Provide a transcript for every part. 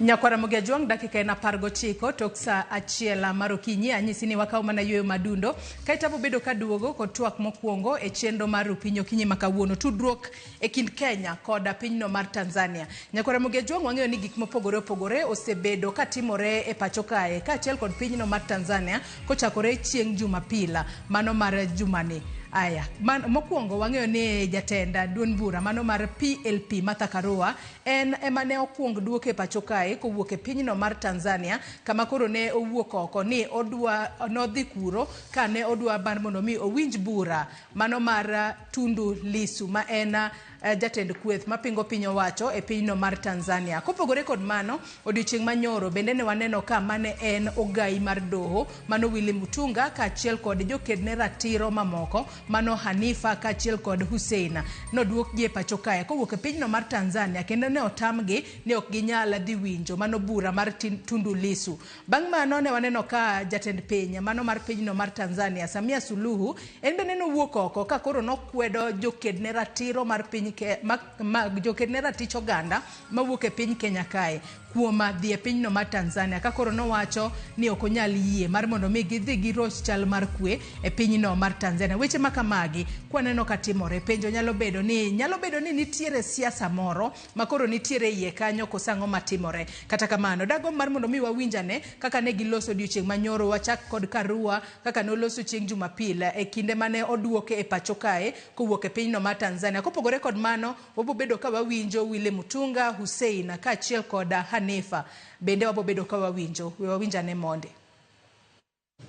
Nyakwara Ramogi Ajwang' dakika en 19 tok saa 1 mar okinyi. Anyisi ni wakaw mana yueyo madundo kaeto abo bedo kaduogo kod twak mokwongo e chenro mar Rupiny okinyi ma kawuono. Tudruok e kind Kenya kod pinyno mar Tanzania. Nyakwara Ramogi Ajwang' wang'eyo ni gik mopogore opogore osebedo katimore e pacho kae kaachiel kod pinyno mar Tanzania kochakore chieng' Jumapil mano mar jumani. Aya, mokwongo wang'eyo ni jatend duond bura mano mar PLP Martha Karua en ema ne okwong duoke e pacho kae kowuok e pinyno mar Tanzania kama koro ne owuok oko ni odwa nodhi kuro ka ne odwa mar mondo mi owinj bura mano mar Tundu Lissu ma en jatend kweth mapingo piny owacho e pinyno mar Tanzania. Kopogore kod mano, odiochieng' manyoro bende ne waneno ka mane en ogai mar doho mano Willy Mutunga kaachiel kod jokedne ratiro mamoko mano Hanifa kaachiel kod Hussein noduokgi e pacho kae kowuok e pinyno mar Tanzania kendo ne otamgi ni ok ginyal dhi winjo mano bura mar Tundu Lissu. Bang' mano ne waneno ka jatend piny mano mar pinyno mar Tanzania Samia Suluhu en bende nowuok oko ka koro nokwedo jokedne ratiro mar piny ke, ma, ma, jokedne ratich oganda mawuok e piny Kenya kae kuom dhi e pinyno mar Tanzania ka koro nowacho ni ok onyal yie mar mondo mi gidhi giroch chal mar kwe e pinyno mar Tanzania. Weche ma kamagi kwaneno ka timore, penjo nyalo bedo ni nyalo bedo ni nitiere siasa moro ma koro nitiere iye kanyo koso ang'o matimore. Kata kamano, dagomb mar mondo mi wawinj ane kaka ne giloso odiochieng' manyoro. Wachak kod Karua kaka noloso chieng' Jumapil e kinde mane oduoke e pacho kae kowuok e pinyno mar Tanzania. Kopogore kod mano, wabobedo ka wawinjo Willy Mutunga, Hussein kaachiel kod Hanifa. Bende wabobedo ka wawinjo. We wawinj ane mondi.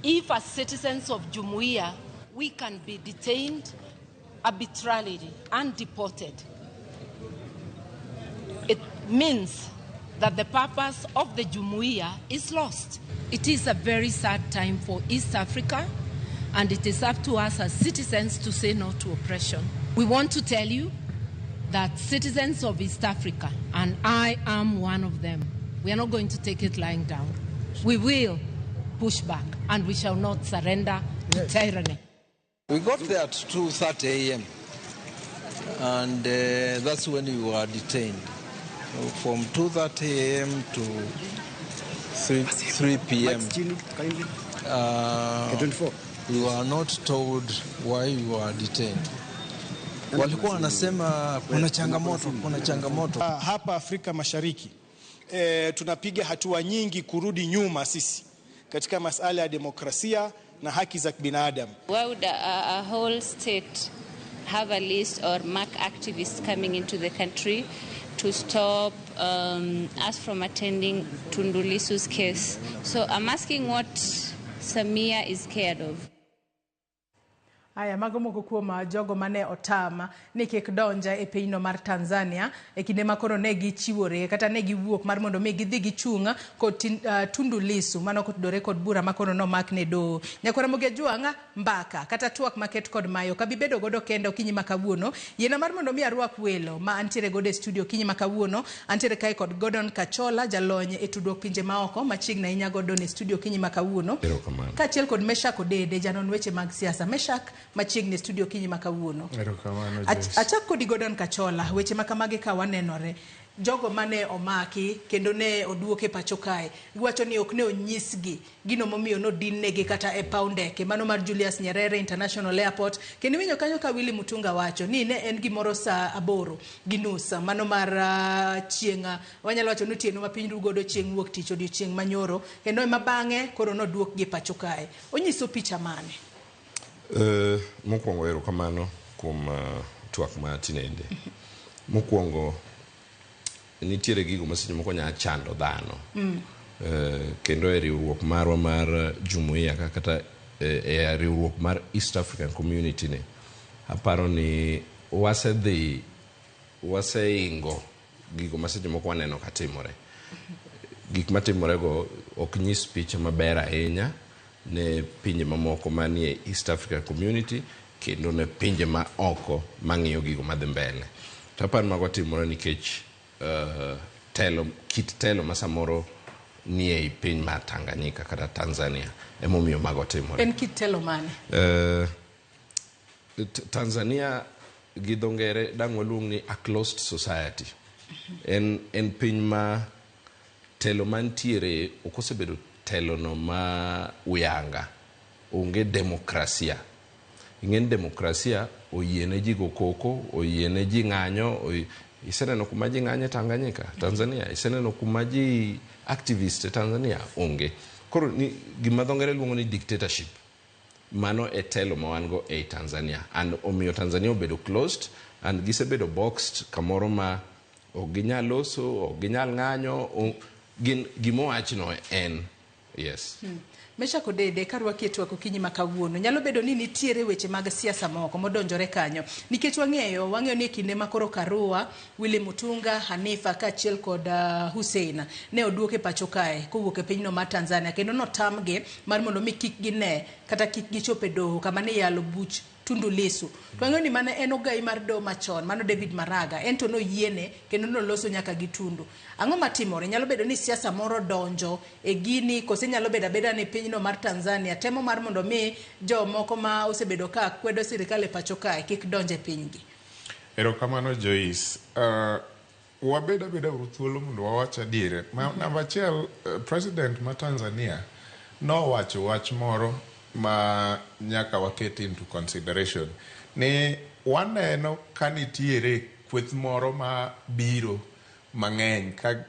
If as citizens of Jumuiya, we can be detained arbitrarily and deported, it means that the purpose of the Jumuiya is lost. It is a very sad time for East Africa, and it is up to us as citizens to say no to oppression. We want to tell you that citizens of East Africa, and I am one of them, we are not going to take it lying down. We will push back, and we shall not surrender to tyranny. We got there at 2:30 a.m. and that's when we were detained. So from 2:30 a.m. to 3 p.m. We were not told why we were detained. Walikuwa wanasema kuna changamoto, kuna changamoto. Hapa Afrika Mashariki tunapiga hatua nyingi kurudi nyuma sisi katika masala ya demokrasia na haki za kibinadamu. Why would a whole state have a list or mark activists coming into the country to stop us from attending Tundu Lissu's case? So I'm asking what Samia is scared of. Aya, mago moko kuom jogo mane otama ni kik donja e pinyno mar Tanzania e kinde ma koro ne gichiwore kata ne giwuok mar mondo mi gidhi gichung' kod Tundu Lissu mano kotudore kod bura ma koro nomak ne doho. Nyakwara Ramogi Ajwang' mbaka kata twak maket kod mayo kabi bedo godo kende okinyi ma kawuono. Yiena mar mondo mi arwak welo ma antiere godo e studio okinyi ma kawuono. Antiere kae kod Gordon Kachola, jalony e tudruok pinje maoko machiegni ahinya Gordon e studio okinyi ma kawuono. Erokamano. Kaachiel kod Meshak Odede, janon weche mag siasa. Meshak, machiegni e studio okinyi ma kawuono. Erokamano, Joyce. Achak kodi Gordon Kachola, weche ma kamagi ka wanenore. Jogo mane omaki kendo ne oduoke pacho kae, giwacho ni ok ne onyisgi gino momiyo nodinnegi kata e paw ndeke mano mar Julius Nyerere International Airport. Kendo iwinjo kanyo ka Willy Mutunga wacho ni ne en gimoro saa 8:30 mano mar chieng', wanyalo wacho ni otieno ma piny ru godo chieng' wuok tich odiochieng' manyoro, kendo ema bang'e koro noduokgi pacho kae. Onyiso picha mane? Mokwongo erokamano kuom twak ma tinende. Mokwongo nitiere gigo ma seche moko nyalo chando dhano. Kendo e riwruok marwa mar jumuiya kata e riwruok mar East African Community ni, aparo ni wasedhi waseingo gigo ma seche moko waneno ka timore. Gik matimore go ok nyis picha maber ahinya ne pinje mamoko manie East African Community kendo ne pinje ma oko mang'iyo gigo madhi mbele. To aparo mago timore nikech telo, kit telo ma samoro nie ei piny mar Tanganyika kata Tanzania emomiyo mago timore. En kit telo mane? Tanzania gi dho ngere dang' waluong ni a closed society. En piny ma Telo mantiere ok osebedo telono ma uyanga. Onge demokrasia. Ing'eni demokrasia oyiene ji go koko, oyiene ji ng'anyo, iseneno kuma ji ng'anyo e Tanganyika, Tanzania, iseneno kuma ji activist e Tanzania, onge. Koro ni, gima dho ngere luongo ni dictatorship. Mano e telo ma wan go ei Tanzania. And omiyo Tanzania obedo closed and gisebedo boxed kamoro ma ok ginyal loso, ok ginyal ng'anyo, gin gimowachno en yes. Meshack Odede, karwaki e twak okinyi ma kawuono, nyalo bedo ni nitiere weche mag siasa moko modonjore kanyo. Nikech wang'eyo ni e kinde ma koro Karua, Willy Mutunga, Hanifa kaachiel kod Hussein ne oduok e pacho kae kowuok e pinyno mar Tanzania, kendo notamgi mar mondo mi kik gine kata kik gichop e doho kama ne iyalo buch Tundu Lissu. To wang'eyo ni mane en ogai mar doho machon, mano David Maraga, en to noyiene kendo noloso nyaka gi Tundu. Ang'o matimore? Nyalo bedo ni siasa moro donjo e gini, kose nyalo bedo abeda ni pinyno mar Tanzania temo mar mondo mi jomoko ma osebedo ka kwedo sirikal e pacho kae kik donj e pinygi. Erokamano Joyce. Wabed abeda uru thuolo mondo wawach adier. Namba achiel, President ma Tanzania nowacho wach moro ma nyaka waket into consideration ni waneno ka nitiere kweth moro ma biro mang'eny ka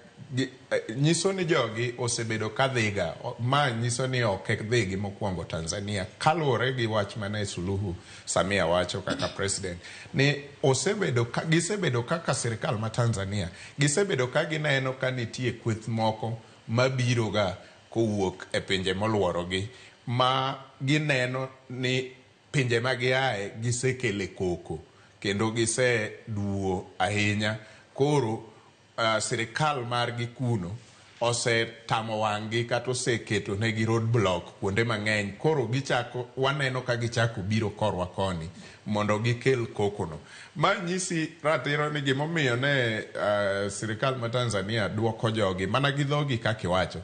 nyiso ni jogi osebedo ka dhiga, ma nyiso ni ok dhigi mokwongo Tanzania kaluwore gi wach mane Suluhu Samia wacho kaka president ni osebedo ka, gisebedo kaka sirikal ma Tanzania gisebedo ka gineno ka nitie kweth moko mabiro ga kowuok e pinje moluorogi ma gineno ni pinje ma giaye gisekele koko kendo giseduo ahinya. Koro sirikal margi kuno osetamo wang'gi kata oseketo negi roadblock kuonde mang'eny. Koro gichako, waneno ka gichako biro korwa koni mondo gikel koko no. Ma nyisi ratiro ni gimomiyo ne sirikal ma Tanzania duoko jogi mana gi dhogi kaka iwacho.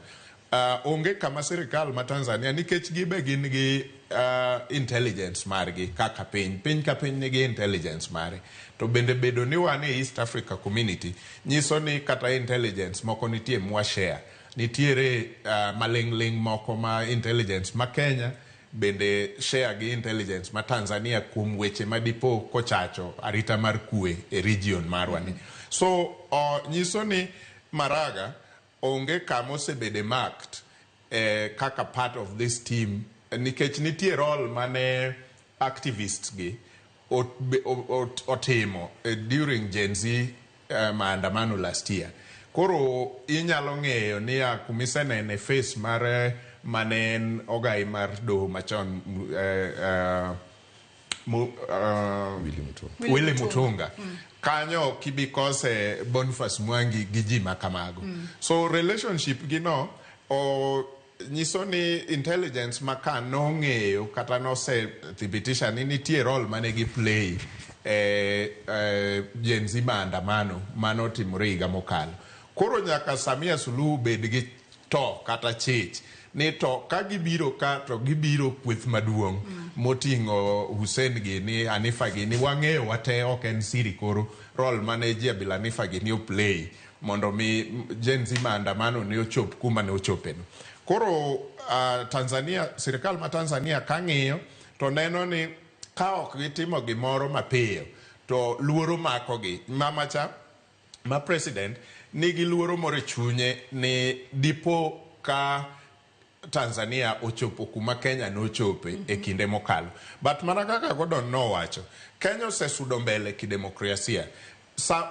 Onge kama sirikal ma Tanzania nikech gibe gin gi intelligence margi kaka piny. Piny ka piny nigi intelligence mare. To bende bedo ni wan e East Africa Community nyiso ni kata intelligence moko nitie mwa share. Nitiere maling'ling' moko ma intelligence ma Kenya bende share gi intelligence ma Tanzania kuom weche madipo kochacho arita mar kwe e region marwa ni. So nyiso ni Maraga onge kama osebede marked kaka part of this team nikech nitie role mane activists gi otimo during Gen Z maandamano last year. Koro inyalo ng'eyo ni ya kumisenene face mar mane en ogai mar doho machon Willy Willy Mutunga. Kanyo kibikose Boniface Mwangi gi ji makamago. So relationship gi no o nyiso ni intelligence ma ka nong'eyo kata nosethibitisha ni nitie role mane gi play Gen Z maandamano manotimore higa mokalo. Koro nyaka Samia Suluhu bed gi to kata chich ni to ka gibiro ka to gibiro kweth maduong' moting'o Hussein gini, Hanifa gini, wang'eyo wate ok en siri koro role mane Jabila Hanifa gini o play mondo mi Gen Z maandamano ne ochop kuma ne ochopeno. Koro Tanzania, sirikal ma Tanzania kang'iyo to neno ni ka ok gitimo gimoro mapiyo to luoro makogi. Mama cha ma president nigi luoro moro e chunye ni dipo ka Tanzania ochopo kuma Kenya nochope e kinde mokalo. But mana kaka Gordon nowacho, Kenya osesudo mbele kidemokrasia.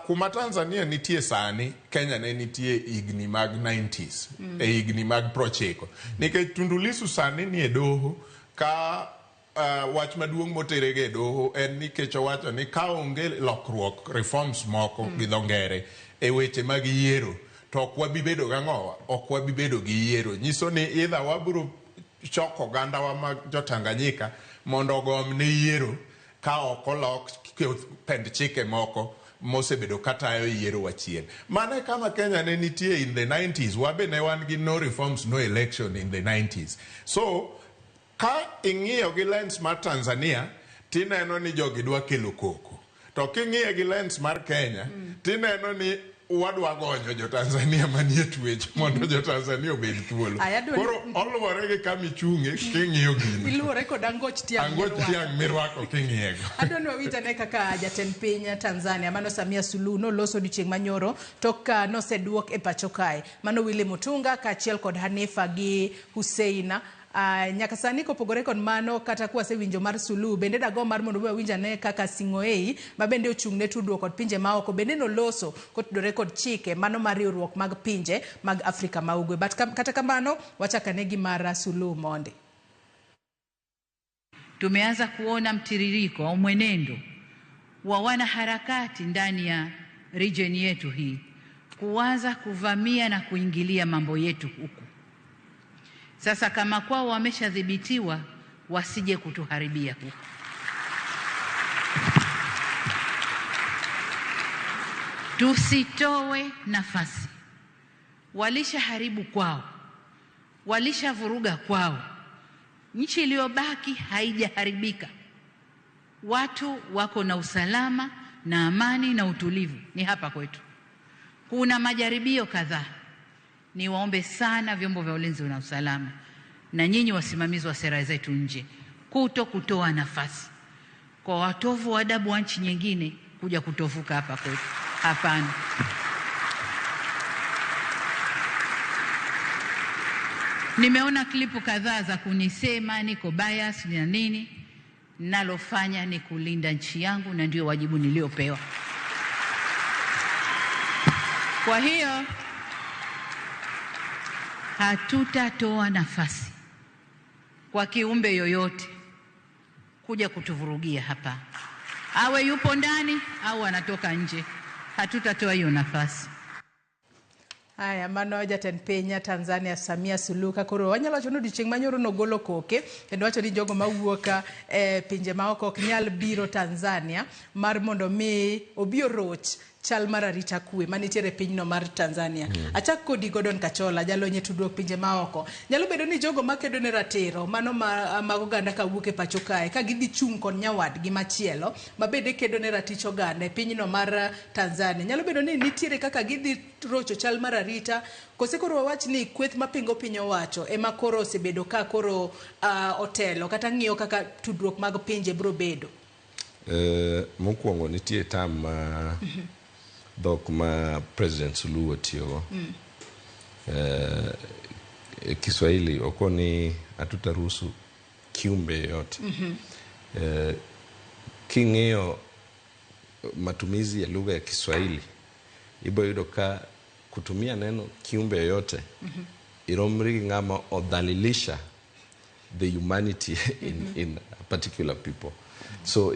Kuma Tanzania nitie sani, Kenya ne nitie higni mag 90s, e higni mag 90. Nikech Tundu Lissu sani nie doho ka wach maduong' moterege e doho en nikech owacho ni ka onge lokruok reforms moko gi dho ngere e weche mag yiero to ok wabi bedo gang'owa, ok wabi bedo gi yiero. Nyiso ni either wabiro choko ogandawa mag jo Tanganyika mondo ogom ne yiero ka ok olok pend chike moko mosebedo katayo yiero wachien. Mano e kama Kenya ne nitie in the 90s. Wabe ne wan gi no reforms, no election in the 90s. So ka ing'iyo gi lens mar Tanzania tineno ni jogi dwa kelo koko. To king'iye gi lens mar Kenya tineno ni wadwa gonyo jo Tanzania manie twech mondo jo Tanzania obed thuolo. Aya, Koro oluwore gi kama ichung'e king'iyo gino. Iluwore kod angoch tiang' Angoch mirwako. tiang' mirwako king'iyego. Adwa ni wawinj ane kaka jatend piny Tanzania mano Samia Suluhu noloso odiochieng' manyoro tok ka noseduok e pacho kae. Mano Willy Mutunga kaachiel kod Hanifa gi Hussein. Nyaka sani kopogore kod mano kata kwasewinjo mar Suluhu bende dago mar mondo wawinj ane kaka Sing'oei ma bende ochung' ne tudruok kod pinje maoko bende noloso kotudore kod chike mano mar riwruok mag pinje mag Afrika ma Ugwe. But kata kamano wachak ane gi mar Suluhu mondi. Tumeanza kuona mtiririko au mwenendo wa wanaharakati ndani ya region yetu hii kuanza kuvamia na kuingilia mambo yetu huku. Sasa kama kwao wameshadhibitiwa, wasije kutuharibia huku. Tusitoe nafasi. Walishaharibu kwao, walishavuruga kwao. Nchi iliyobaki haijaharibika. Watu wako na usalama na amani na utulivu, ni hapa kwetu. Kuna majaribio kadhaa. Niwaombe sana vyombo vya ulinzi na usalama na nyinyi wasimamizi wa sera zetu nje, kuto kutoa nafasi kwa watovu wa adabu wa nchi nyingine kuja kutovuka hapa kwetu. Hapana. Nimeona klipu kadhaa za kunisema niko bias na nini. Nalofanya ni kulinda nchi yangu na ndio wajibu niliopewa. Kwa hiyo hatutatoa nafasi kwa kiumbe yoyote kuja kutuvurugia hapa, awe yupo ndani au anatoka nje. Hatutatoa hiyo nafasi. Haya, mano jatend piny Tanzania Samia Suluhu ka koro wanyalo wacho ni odiochieng' manyoro nogolo koke kendo wacho ni jogo mawuok e pinje maoko ok nyal biro Tanzania mar mondo mi obi oroch chal mar arita kwe manitiere e pinyno mar Tanzania. Achak kodi Gordon Kachola, jalony e tudruok pinje maoko. Nyalo bedo ni jogo makedo ne ratiro mano mag oganda kawuok e pacho kae ka gidhi chung' kod nyawadgi machielo ma bende kedo ne ratich oganda e pinyno mar Tanzania. Nyalo bedo ni nitiere kaka gidhi rocho chal mar arita kose koro wawach ni kweth mapingo piny owacho ema koro osebedo ka koro otelo kata ng'iyo kaka tudruok mag pinje biro bedo. Mokwongo nitie tam ma dhok ma President Suluhu otiyogo. Kiswahili okoni hatutaruhusu kiumbe yoyote. King'iyo matumizi ya lugha ya Kiswahili ibo yudo ka kutumia neno kiumbe yoyote iromri gi ng'ama odhalilisha the humanity in a particular people. So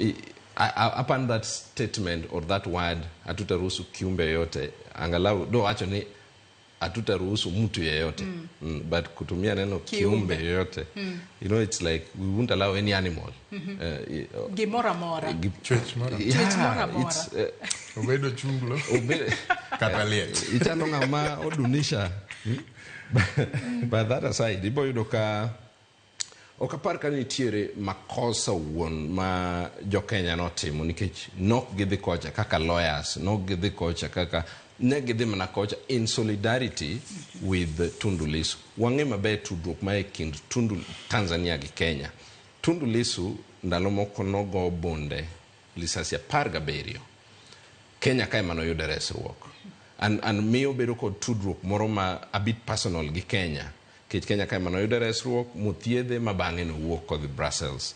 upon that statement or that word hatutaruhusu kiumbe yoyote, angalau do wacho ni hatutaruhusu mtu yeyote. But kutumia neno kiumbe yoyote, you know, it's like we won't allow any animal. Gimoro amora. Chwech moro. Chwech moro amora. It's, Obedo chunglo. Kata liech. Ichalo ng'ama odunisha. But that aside, ibo yudo ka ok apar ka nitiere makosa wuon ma jo-Kenya notimo nikech nok gidhi kocha kaka lawyers, nok gidhi kocha kaka ne gidhi mana kocha in solidarity with Tundu Lissu. Wang'e maber tudruok ma e kind Tundu Tanzania gi Kenya. Tundu Lissu ndalo moko nogo bunde lisasi 17. Kenya kae manoyude resruok. And miyo bedo kod tudruok moro ma a bit personal gi Kenya. Nikech Kenya kae manoyude resruok, mothiedhe ma bang'e nowuok kodhi Brussels.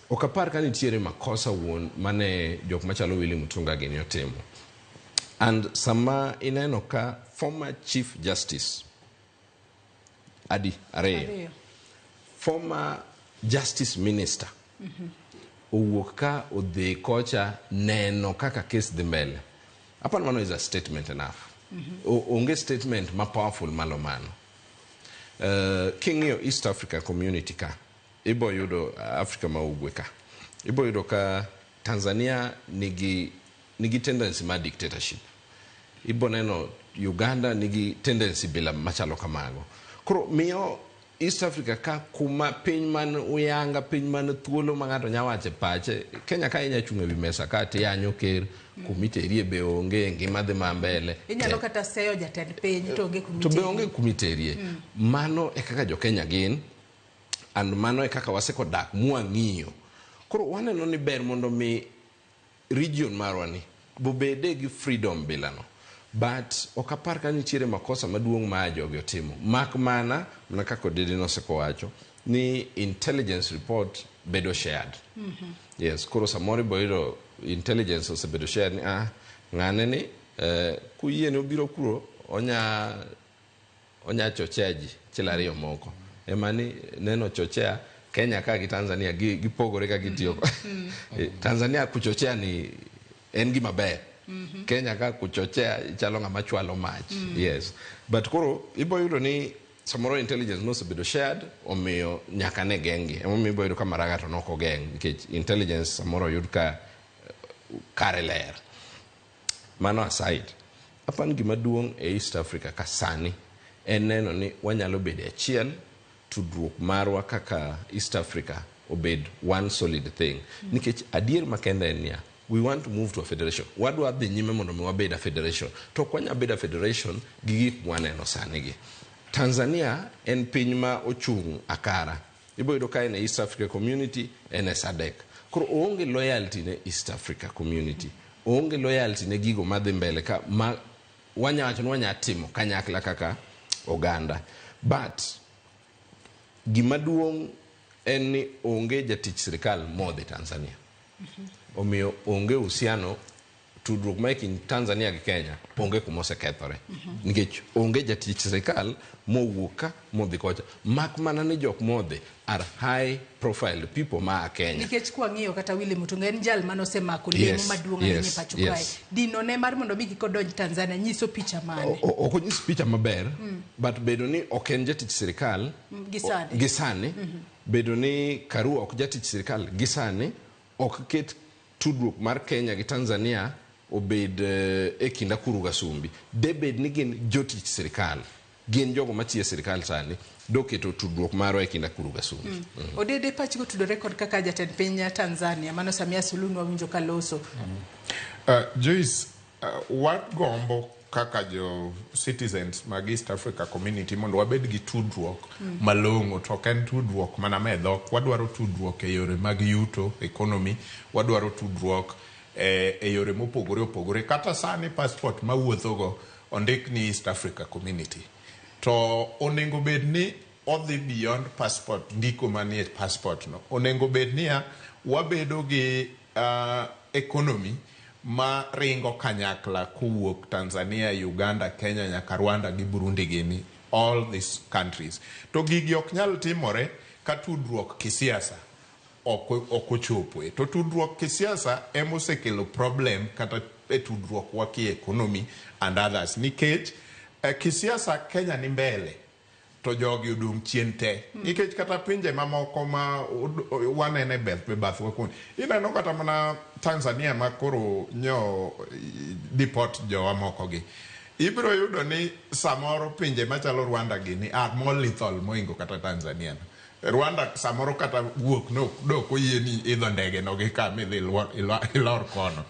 Ok apar ka nitiere makosa wuon mane jok machalo Willy Mutunga gini otimo. And sama ineno ka former Chief Justice Adi Ariyo, former Justice Minister owuok ka odhi kocha neno kaka case dhi mbele. Aparo mano is a statement enough. Onge statement ma powerful malo mano. King'iyo East Africa Community ka, ibo yudo Africa ma ugwe ka, ibo yudo ka Tanzania nigi tendency mar dictatorship. Ibo neno Uganda nigi tendency bila machalo kamago. Koro miyo East Africa ka kuma piny man uyanga, piny man thuolo ma ng'ato nya wache pache. Kenya ka inya chung' ewi mesa ka tiyanyo ker kumiterie be onge, ngima dhi ma mbele. Inyalo kata seyo jatend piny to onge To be kumiterie. onge kumiterie. Mano e kaka jo Kenya gin, and mano e kaka wasekodak mwang'iyo. Koro waneno ni ber mondo mi region marwa ni bobede gi freedom bilano. But ok apar ka nitiere makosa maduong' ma jogi otimo. Mak mana kaka Odede nosekowacho ni intelligence report bedo shared. Yes, koro samoro ibo yudo intelligence osebedo shared ni ng'ane ni kuyie ni obiro kuro onya chochea ji chiel ariyo moko. Ema ni neno chochea Kenya ka gi Tanzania gipogore ka gitiyo. Tanzania kuchochea ni en gima ber. Kenya ka kuchochea chalo ng'ama chwalo mach. Yes. But koro ibo yudo ni samoro intelligence nosebedo shared, omiyo nyaka ne geng'gi. Emomiyo ibo yudo ka Maraga to nok ogeng' nikech intelligence samoro oyud ka kare ler. Mano aside, apani gima duong' e East Africa ka sani en neno ni wanyalo bedo achiel, tudruok marwa kaka East Africa obed one solid thing. Nikech adier makende en niya, we want to move to a federation. Wadwa dhi nyime mondo mi wabed a federation. To ok wanyal bedo a federation gi gik mwaneno sani gi. Tanzania en piny ma ochung' akara. Ibo yudo ka en e East Africa Community, en e SADC. Koro oonge loyalty ne East Africa Community. Oonge loyalty ne gigo madhi mbele ka ma wanya wacho ni wanya timo kanyakla kaka oganda. But gima duong' en ni onge jatich sirikal modhi Tanzania. Omiyo onge uhusiano, tudruok ma e kind Tanzania gi Kenya onge kuma osekethore. Nikech onge jatich sirikal mowuok ka modhi kocha. Mak mana ni jok modhi are high profile people ma a Kenya. Nikech kwang'iyo kata Willy Mutunga en jal manosemako lemo maduong' ahinya e pacho kae. Dino ne mar mondo mi kik odonj Tanzania nyiso picha mane? Ok onyis picha maber, but bedo ni ok en jatich sirikal Gi sani. gi sani, bedo ni Karua ok jatich sirikal gi sani, ok ket tudruok mar Kenya gi Tanzania obed e kind akuru gasumbi. De bed ni gin jotich sirikal, gin jogo matiyo e sirikal sani, doketo tudruok marwa e kind akuru gasumbi. Odede pachgo tudore kod kaka jatend piny Tanzania mano Samia Suluhu nwawinjo ka loso. Joyce, wagombo kaka jo citizens mag East Africa Community mondo wabed gi tudruok malong'o, to ok en tudruok mana me dhok. Wadwaro tudruok e yore mag yuto, economy, wadwaro tudruok e yore mopogore opogore. Kata sani passport mawuothogo ondik ni East Africa Community. To onego bed ni odhi beyond passport, ndiko manie passport no. Onego bed niya, wabedo gi economy ma ringo kanyakla kowuok Tanzania, Uganda, Kenya nyaka Rwanda gi Burundi gini, all these countries. To gigi ok nyal timore ka tudruok kisiasa ok ochopoe. To tudruok kisiasa emosekelo problem kata e tudruok wa ki economy and others. Nikech kisiasa Kenya ni mbele to jogi odong' chien te. Nikech kata pinje mamoko ma wanene e bathwa kuonde. Ineno kata mana Tanzania ma koro nyo deport jowa moko gi. Ibiro yudo ni samoro pinje machalo Rwanda gini are more lethal moingo kata Tanzania no. Rwanda samoro kata wuok no dok oyie ni idho ndege no gi ka midhi ilor kono.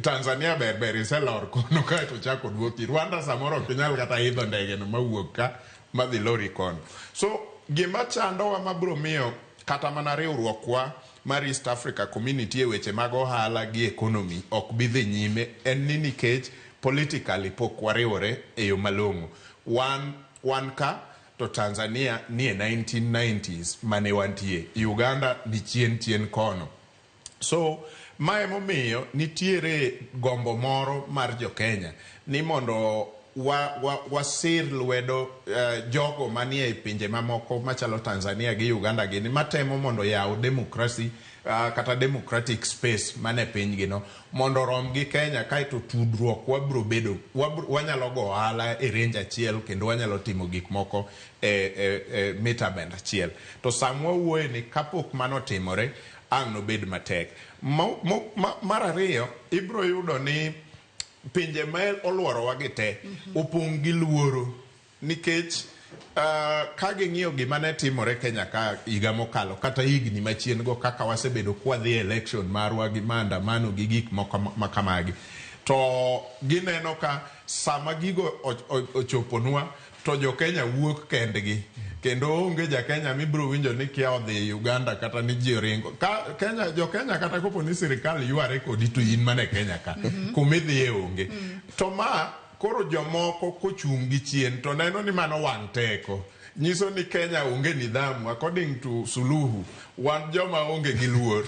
Tanzania ber ber iselor kono kaeto chako duoki. Rwanda samoro ok inyal kata idho ndege no mawuok ka madhi lori kono. So gima chandowa mabiro miyo kata mana riwruokwa mar East Africa Community e weche mag ohala gi economy ok bi dhi nyime en ni nikech politically pok wariwore e yo malong'o. Wan ka to Tanzania ni e 1990s mane wantie, Uganda ni chien chien kono. So ma emomiyo nitiere gombo moro mar jo Kenya ni mondo wasir lwedo jogo manie e pinje mamoko machalo Tanzania gi Uganda gini matemo mondo yaw democracy kata democratic space mane pinygi no mondo rom gi Kenya, kaeto tudruok wabro bedo wanyalo go ohala e range achiel kendo wanyalo timo gik moko e mita band achiel. To sama wawuoye ni kapok mano timore ang' nobed matek. Mar ariyo, ibro yudo ni pinje ma oluorowa gi te opong' gi luoro nikech Ka ging'iyo gima ne timore Kenya ka higa mokalo kata higni machien go, kaka wasebedo kwadhi e election marwa gi maandamano gi gik moko ma kamagi, to gineno ka sama gigo ochoponwa to jo Kenya wuok kendgi, kendo onge ja Kenya mibiro winjo ni kia odhi Uganda kata ni ji oringo ka Kenya. Jo Kenya kata kopo ni sirikal yware kodi to in mana e Kenya ka kumidhiye onge. To ma koro jomoko kochung' gi chien to neno ni mano wang' teko nyiso ni Kenya onge nidhamu. According to Suluhu, wan joma onge gi luor.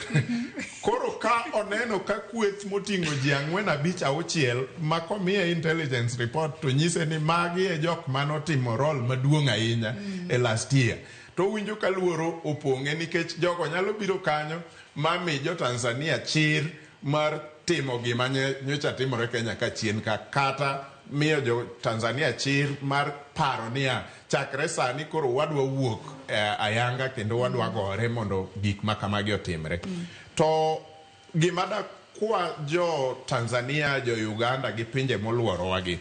Koro ka oneno ka kweth moting'o ji ang'wen, abich, auchiel ma komiye intelligence report to nyise ni magi e jok manotimo role maduong' ahinya e last year, to owinjo ka luoro opong'e, nikech jogo nyalo biro kanyo ma mi jo Tanzania chir mar timo gima nyocha timore Kenya ka chien ka, kata miyo jo Tanzania chir mar paro niya chakre sani koro wadwa wuok ayanga kendo wadwa gore mondo gik ma kamagi otimre. To gima da kwa jo Tanzania, jo Uganda gi pinje moluorowa gi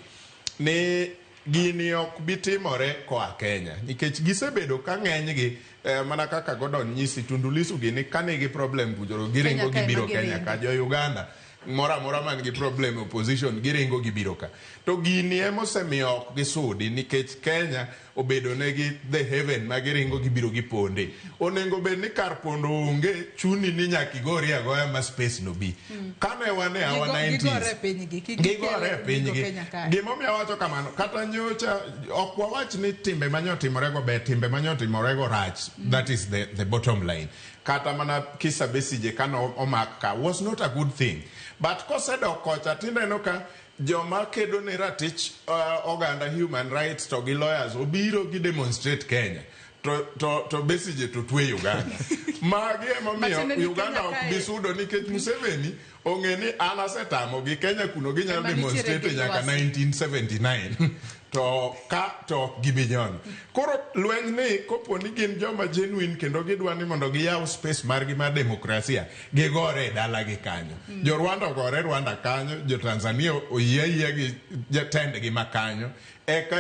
ni gini ok bi timore koa Kenya, nikech gisebedo ka ng'enygi mana kaka Gordon nyisi, Tundu Lissu gini ka nigi problem bujoro giringo Kenya kae gibiro ma Kenya giringo. ka. Jo Uganda moro amora man gi problem, opposition, giringo gibiro ka. To gini emosemiyo ok gisudi, nikech Kenya obedo negi the haven ma giringo gibiro giponde. Onego bed ni kar pondo onge chuni ni nyaka igori agoya ma space no bi kane wan e our 90s. Gigore e pinygi, kik gigore e gikel pinygi. gigo Kenya kae. Gimomiyo awacho kamano, kata nyocha ok wawach ni timbe manyotimorego ber, timbe manyotimorego rach. That is the bottom line. Kata mana Kizza Besigye kano omak ka was not a good thing, but kosedok kocha tineno ka joma kedo ne ratich oganda, human rights, to gi lawyers obiro gi demonstrate Kenya, to Besigye to twe Uganda. Magi emomiyo Matiende ni Uganda Kenya ok kae bi sudo, nikech Museveni ong'e ni an asetamo gi Kenya kuno ginyalo Ema nitiere demonstrate gi nyaka lwasi. 1979 to ka to ok gibi nyono. Koro lweny ni kopo ni gin joma genuine kendo gidwa ni mondo giyaw space margi mar demokrasia, gigore e dalagi kanyo. Jo Rwanda ogore Rwanda kanyo, jo Tanzania oyie ayie gi jatendgi ma kanyo eka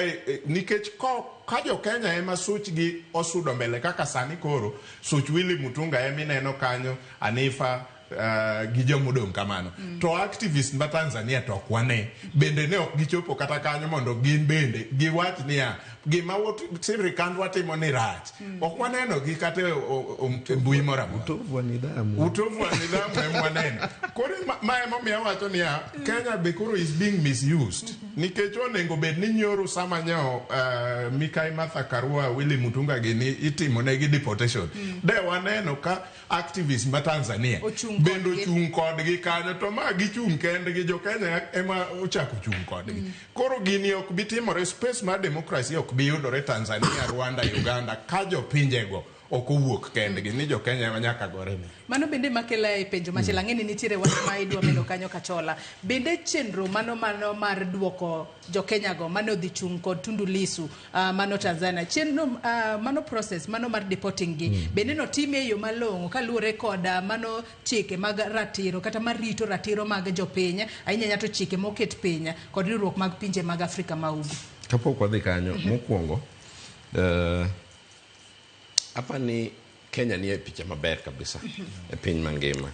nikech ka jo Kenya ema suchgi osudo mbele kaka sani koro such Willy Mutunga emineno kanyo, Anifa gi jomodong' kamano, to activist ma Tanzania to ok wane bende ne ok gichopo kata kanyo mondo gin bende giwach niya gima sirikandwa timo ni rach. Ok waneno gi kata e mbui moro amora. Utovu wa nidhamu. Utovu wa nidhamu ema waneno. Koro ma emomiyo awacho niya Kenya be koro is being misused, nikech onego bed ni nyoro sama nyo Mikai Martha Karua, Willy Mutunga gini itimo negi deportation, de waneno ka activist ma Tanzania Ochung' bende kodgi. Ochung' kodgi kanyo, to ma gichung' kendgi. Jo Kenya ema ochako chung' kodgi. Koro gini ok bi timore, space mar democracy ok bi yudore Tanzania, Rwanda, Uganda ka jopinjego ok owuok kendgi ni jo Kenya ema nyaka gore ni. Mano bende makela e penjo machielo. Ang'e ni nitiere wach ma idwa medo kanyo, Kachola. Bende chenro mano mar duoko jo-Kenya go mane odhi chung' kod Tundu Lissu mano Tanzania, chenro mano, process mano mar deporting gi, bende notime e yo malong'o kaluwore kod mano chike mag ratiro kata mar rito ratiro mag jopiny, ahinya ahinya to chike moket piny kod riwruok mag pinje mag Afrika ma Ugwe? Kapok wadhi kanyo, mokwongo apa ni Kenya nie picha maber kabisa e piny mangima,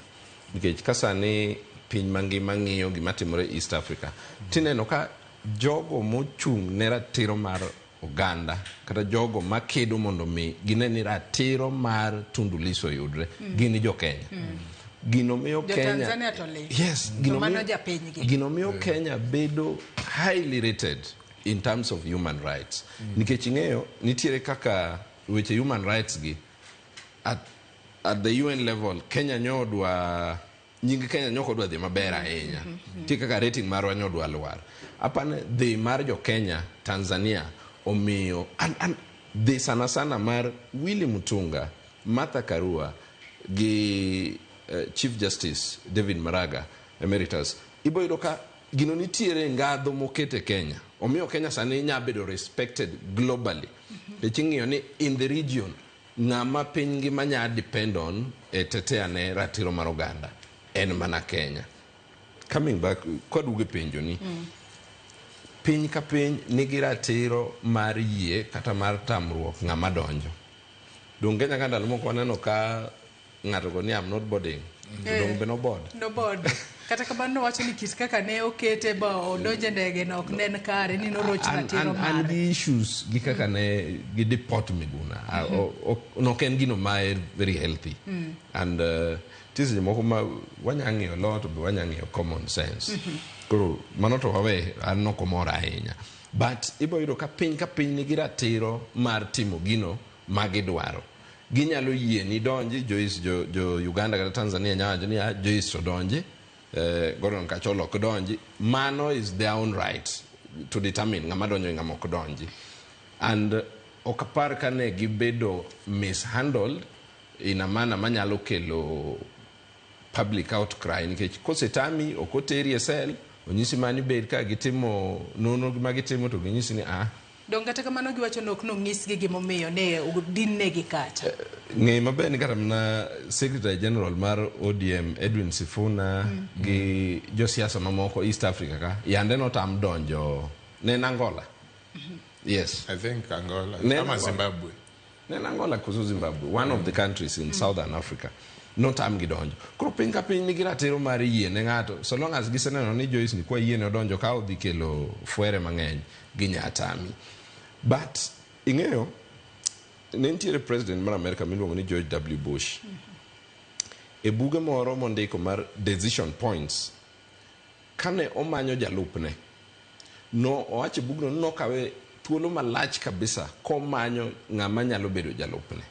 nikech ka sani piny mangima ng'iyo gima timore East Africa, tineno ka jogo mochung' ne ratiro mar oganda kata jogo makedo mondo mi gine ni ratiro mar Tundu Lissu oyudre gin jo Kenya. Gino miyo Jo Kenya Tanzania to ling'. Yes, To gino mano miyo japinygi. Gino miyo Kenya bedo highly rated in terms of human rights, nikech ing'eyo nitiere kaka weche human rights gi at the UN level, Kenya nyodwa nying Kenya nyok odwa dhi maber ahinya. Nitie kaka rating marwa nyodwa lwar. Apani dhi mar jo Kenya Tanzania omiyo an dhi sana sana mar Willy Mutunga, Martha Karua gi Chief Justice David Maraga Emeritus, ibo yudo ka gino nitiere ngadho mokete Kenya. Omiyo Kenya sani nya bedo respected globally, nikech ing'iyo ni in the region ng'ama piny ngima nya depend on e tetea ne ratiro mar oganda en mana Kenya. Coming back kwaduogo e penjo ni. Piny ka piny nigi ratiro mar yie kata mar tamruok ng'ama donjo. Dong Kenya ka ndalo moko waneno ka ng'ato go ni "I'm not boarding." Dong be no board. No board. Kata kamano, nowacho ni kit kaka ne okete ba odonje ndege no ok ne en kare, ni noroch ratiro An mare. gi issues gi kaka ne gi deport Miguna. Ok en gino ma very healthy. And nitie seche moko ma wanya ng'iyo law to be wanya ng'iyo common sense. Koro mano to wawe, an nok omora ahinya. But ibo yudo ka piny ka piny nigi ratiro mar timo gino ma gidwaro. Ginyalo yie ni donji Joyce, jo Uganda kata Tanzania nyalo wacho ni, "Ah, Joyce to donji, Gordon Kacholo ok donji." Mano is their own right to determine ng'ama donjo gi ng'ama ok donji. And ok apar ka ne gibedo mishandled in a manner manyalo kelo public outcry, nikech kosetami, ok oteri e cell, onyisi mani bed ka gitimo nonro ma gitimo to ginyisi ni ah. Dong kata kamano, giwacho ni ok nonyisgi gimomiyo ne din-negi kacha. Ng'e maber ni kata mana Secretary General mar ODM Edwin Sifuna gi josiasa mamoko East Africa ka yande notam donjo ne en Angola. Yes. I think Angola Ne ama Angola. Zimbabwe. Ne en Angola koso Zimbabwe, one of the countries in Southern Africa. Notam gi donjo. Koro piny ka piny nigi ratiro mar yie ne ng'ato. So long as giseneno ni Joyce ni kwa yie ne odonjo ka odhi kelo fwere mang'eny, ginya tami. But ing'eyo, ne nitiere president mar Amerika miluongo ni George W. Bush. E buge moro mondiko mar Decision Points, kane omanyo jalupne, no owacho e bugno ni nokawe thuolo malach kabisa komanyo ng'ama nyalo bedo jalupne.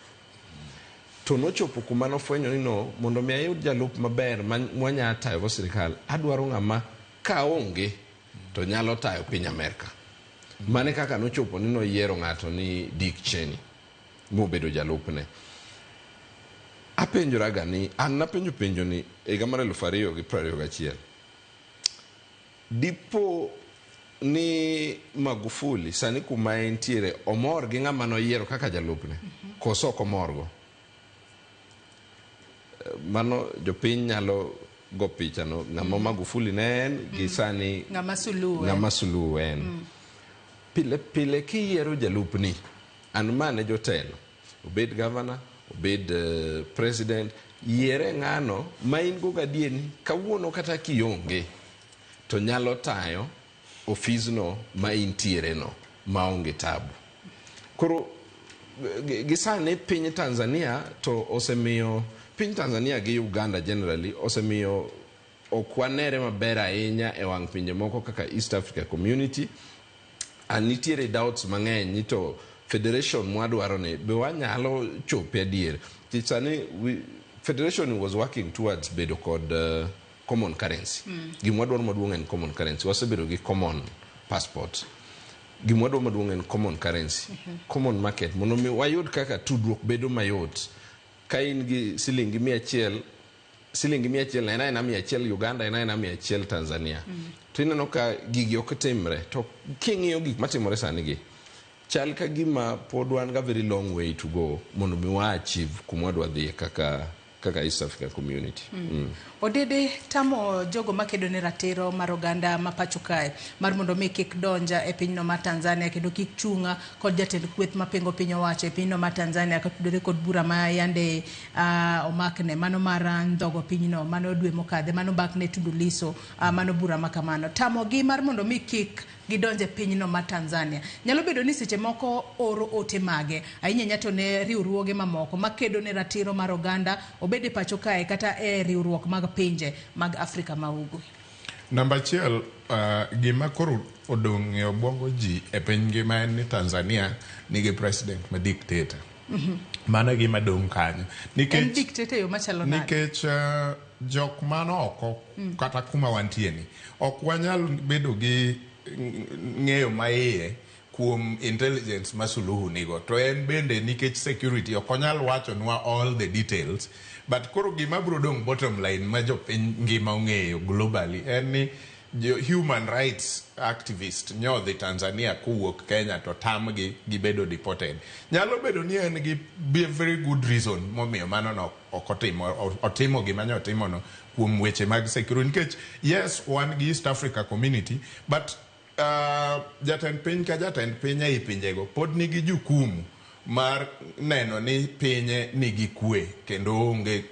To nochopo kuma nofwenyo ni no, mondo mi ayud jalup maber mwanya tayogo sirikal, adwaro ng'ama kaonge to nyalo tayo piny Amerka. Mane kaka nochopo ni noyiero ng'ato ni Dick Cheney mobedo jalupne. Apenjoraga ni, an napenjo penjo ni e higa mar 2021. Dipo ni Magufuli sani kuma entiere omor gi ng'ama noyiero kaka jalupne, koso ok omorgo? Mano jopiny nyalo go picha no ng'ama Magufuli ne en gi sani Ng'ama Suluhu en. Ng'ama Suluhu en. Pile pile kiyiero jalupni, an mane jotelo, obed governor, obed president, yiere ng'ano ma in go gadier ni kawuono kata kionge to nyalo tayo ofisno ma intiere no maonge tabu. Koro gi sani piny Tanzania to osemiyo piny Tanzania gi Uganda generally osemiyo ok wanere maber ahinya e wang' pinje moko kaka East Africa Community. And nitiere doubts mang'eny ni to federation mwadwaro ni be wanyalo chope adier. Nikech sani federation was working towards bedo kod common currency. Gima wadwaro maduong' en common currency. Wasebedo gi common passport. Gima wadwaro maduong' en common currency, common market, mondo mi wayud kaka tudruok bedo mayot. Ka in gi silingi 100, silingi 100 en aena 100 Uganda, en aena 100 Tanzania. To ineno ka gigi ok timre. To king'iyo gik matimore sani gi, chal ka gima pod wan ga very long way to go mondo mi wa achieve kuma wadwa dhiye kaka East African Community. Odede tamo jogo makedo ne ratiro mar oganda ma pacho kae mar mondo mi kik donja e pinyno mar Tanzania kendo kik chunga kod jatend kweth mapingo piny owacho e pinyno mar Tanzania katudore kod bura ma yande omakne mano mar ndhogo pinyno mano dwe mokadhe mano bakne Tundu Lissu, mano bura ma kamano tamo gi mar mondo mi kik gidonje e pinyno mar Tanzania. Nyalo bedo ni seche moko oro ote mage ahinya ahinya to ne riwruoge mamoko makedo ne ratiro mar oganda, obed e pacho kae kata e riwruok mag pinje mag Afrika ma Ugwe. Namba achiel, gima koro odong' e obwongo ji e piny ngima en ni Tanzania nigi president ma dictator. Mano e gima dong' kanyo. En dictator e yo machalo nade? Nikech jok man oko kata kuma wantie ni ok wanyal bedo gi ng'eyo maiye kuom intelligence ma Suluhu nigo, to en bende nikech security ok onyal wachonwa all the details. But koro gima biro dong', bottom line ma jopiny ngima ong'eyo globally, en ni jo human rights activist nyodhi Tanzania kowuok Kenya to tamgi, gibedo deported. Nyalo bedo ni en gi be very good reason momiyo mano no ok otimo, otimo gima nyo otimono kuom weche mag security, nikech yes, wan gi East Africa Community, but Jatend piny ka jatend piny ei pinjego pod nigi jukumu mar neno ni pinye nigi kwe kendo onge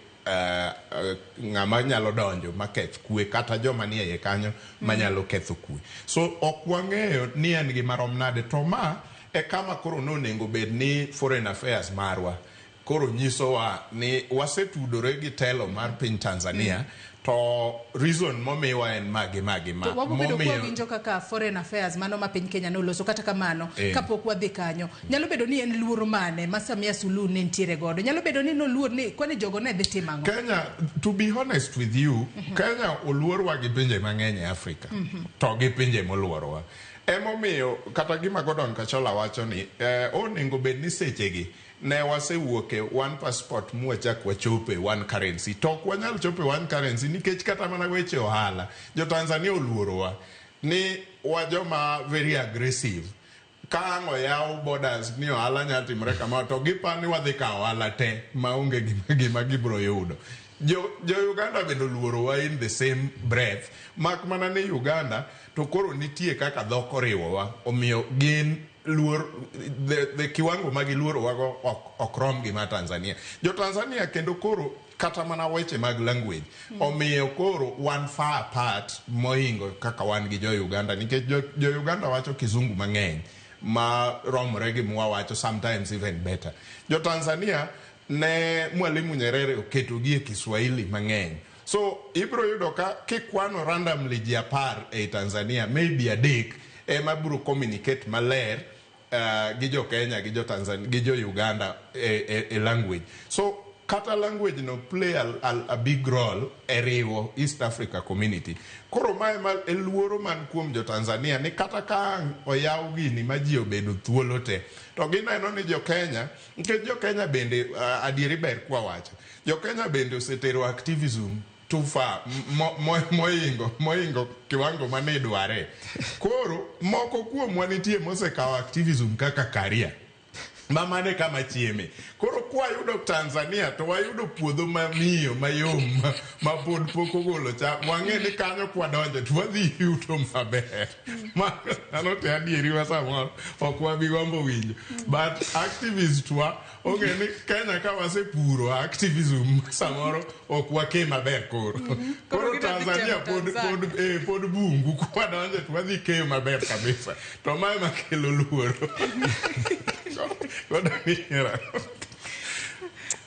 ng'ama nyalo donjo maketh kwe kata joma nie iye kanyo manyalo ketho kwe. So ok wang'eyo ni en gi marom nade to ma e kama koro nonego bed ni foreign affairs marwa koro nyisowa ni wasetudore gi telo mar piny Tanzania to reason momiwa en magi magi ma To wabobedo kwa winjo kaka foreign affairs mano ma piny Kenya noloso kata kamano kapok wadhi kanyo nyalo bedo ni en luoro mane ma Samia Suluhu ne nitiere godo nyalo bedo ni noluor ni kwani jogo ne dhi timo ang'o Kenya, to be honest with you, Kenya oluorwa gi pinje mang'eny e Africa to gi pinje moluorowa. Emomiyo kata gima Gordon Kachola wacho ni onego bed ni sechegi ne wasewuok e one passport mwachak wachope one currency. To ok wanyal chopo e one currency nikech kata mana weche ohala jo Tanzania oluorowa ni wa joma very aggressive. Ka ang' oyaw borders ni ohala nyalo timore kama to gipa ni wadhi kawo ohala te maonge gima gibiro yudo. Jo Uganda bende oluorowa in the same breath mak mana ni Uganda to koro nitie kaka dhok oriwowa omiyo gin luor the kiwango ma giluorowago ok rom gi ma Tanzania. Jo Tanzania kendo koro kata mana weche mag language omiyo koro wan far apart mohingo kaka wan gi jo Uganda nikech jo Uganda wacho kizungu mang'eny ma romore gi mwawacho sometimes even better. Jo Tanzania ne Mwalimu Nyerere oketogi e Kiswahili mang'eny. So ibiro yudo ka kikwano randomly ji 10 ei Tanzania maybe 3 ema biro communicate maler gi jo Kenya gi jo Tanzania gi jo Uganda e language. So kata language no play a big role e riwo East Africa community. Koro mae ma e luoro man kuom jo Tanzania ni kata ka ang' oyaw gini ma ji obedo thuolo te to gineno ni jo Kenya nikech jo Kenya bende adieri ber kwa wacho jo Kenya bende osetero activism too far mohingo kiwango mane idware. Koro moko kuomwa nitie mosekawo activism kaka career ma mane kama chieme. Koro kwayudo Tanzania to wayudo puodho mamiyo mayom ma pod pok ogolo cham. Wang'e ni kanyo kwadonjo to wadhi yuto maber. Mano te adieri ma samoro ok wabi gombo winjo. But activist wa ong'e ni Kenya ka wasepuro activism samoro ok wake maber koro. Koro Tanzania pod bungu kwadonjo to wadhi keyo maber kabisa. To mae makelo luoro.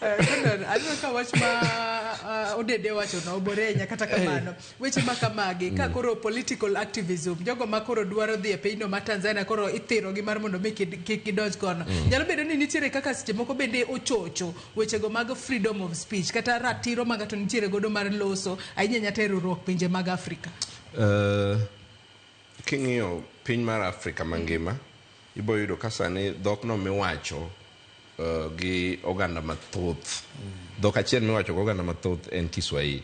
Aneno ka wach ma Odede wacho no oborenya kata kamano weche ma kamagi ka koro political activism jogo ma koro dwaro dhi e pinyno ma Tanzania koro ithiro gi mar mondo mi kik gidonj kono nyalo bedo ni nitiere kaka seche moko bende ochocho wechego mag freedom of speech kata ratiro ma ng'ato nitiere godo mar loso ahinya nyata e riwruok pinje mag Afrika. King'iyo piny mar Afrika mangima ibo yudo ka sani dhokno miwacho gi oganda mathoth. Dhok achiel miwacho gi oganda mathoth en Kiswahili.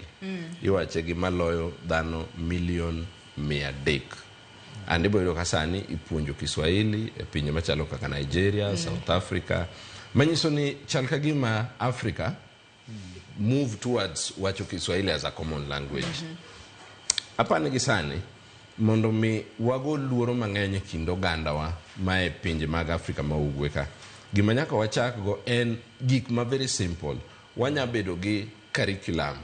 Iwache gi maloyo dhano milion 300. And ibo yudo ka sani ipuonjo Kiswahili e pinje machalo kaka Nigeria, South Africa. Manyiso ni chal ka gima Africa move towards wacho Kiswahili as a common language. Apani gi sani mondo mi wago luoro mang'eny e kind ogandawa ma e pinje mag Afrika ma ugwe ka. Gima nyaka wachak go en gik ma very simple. Wanya bedo gi curriculum.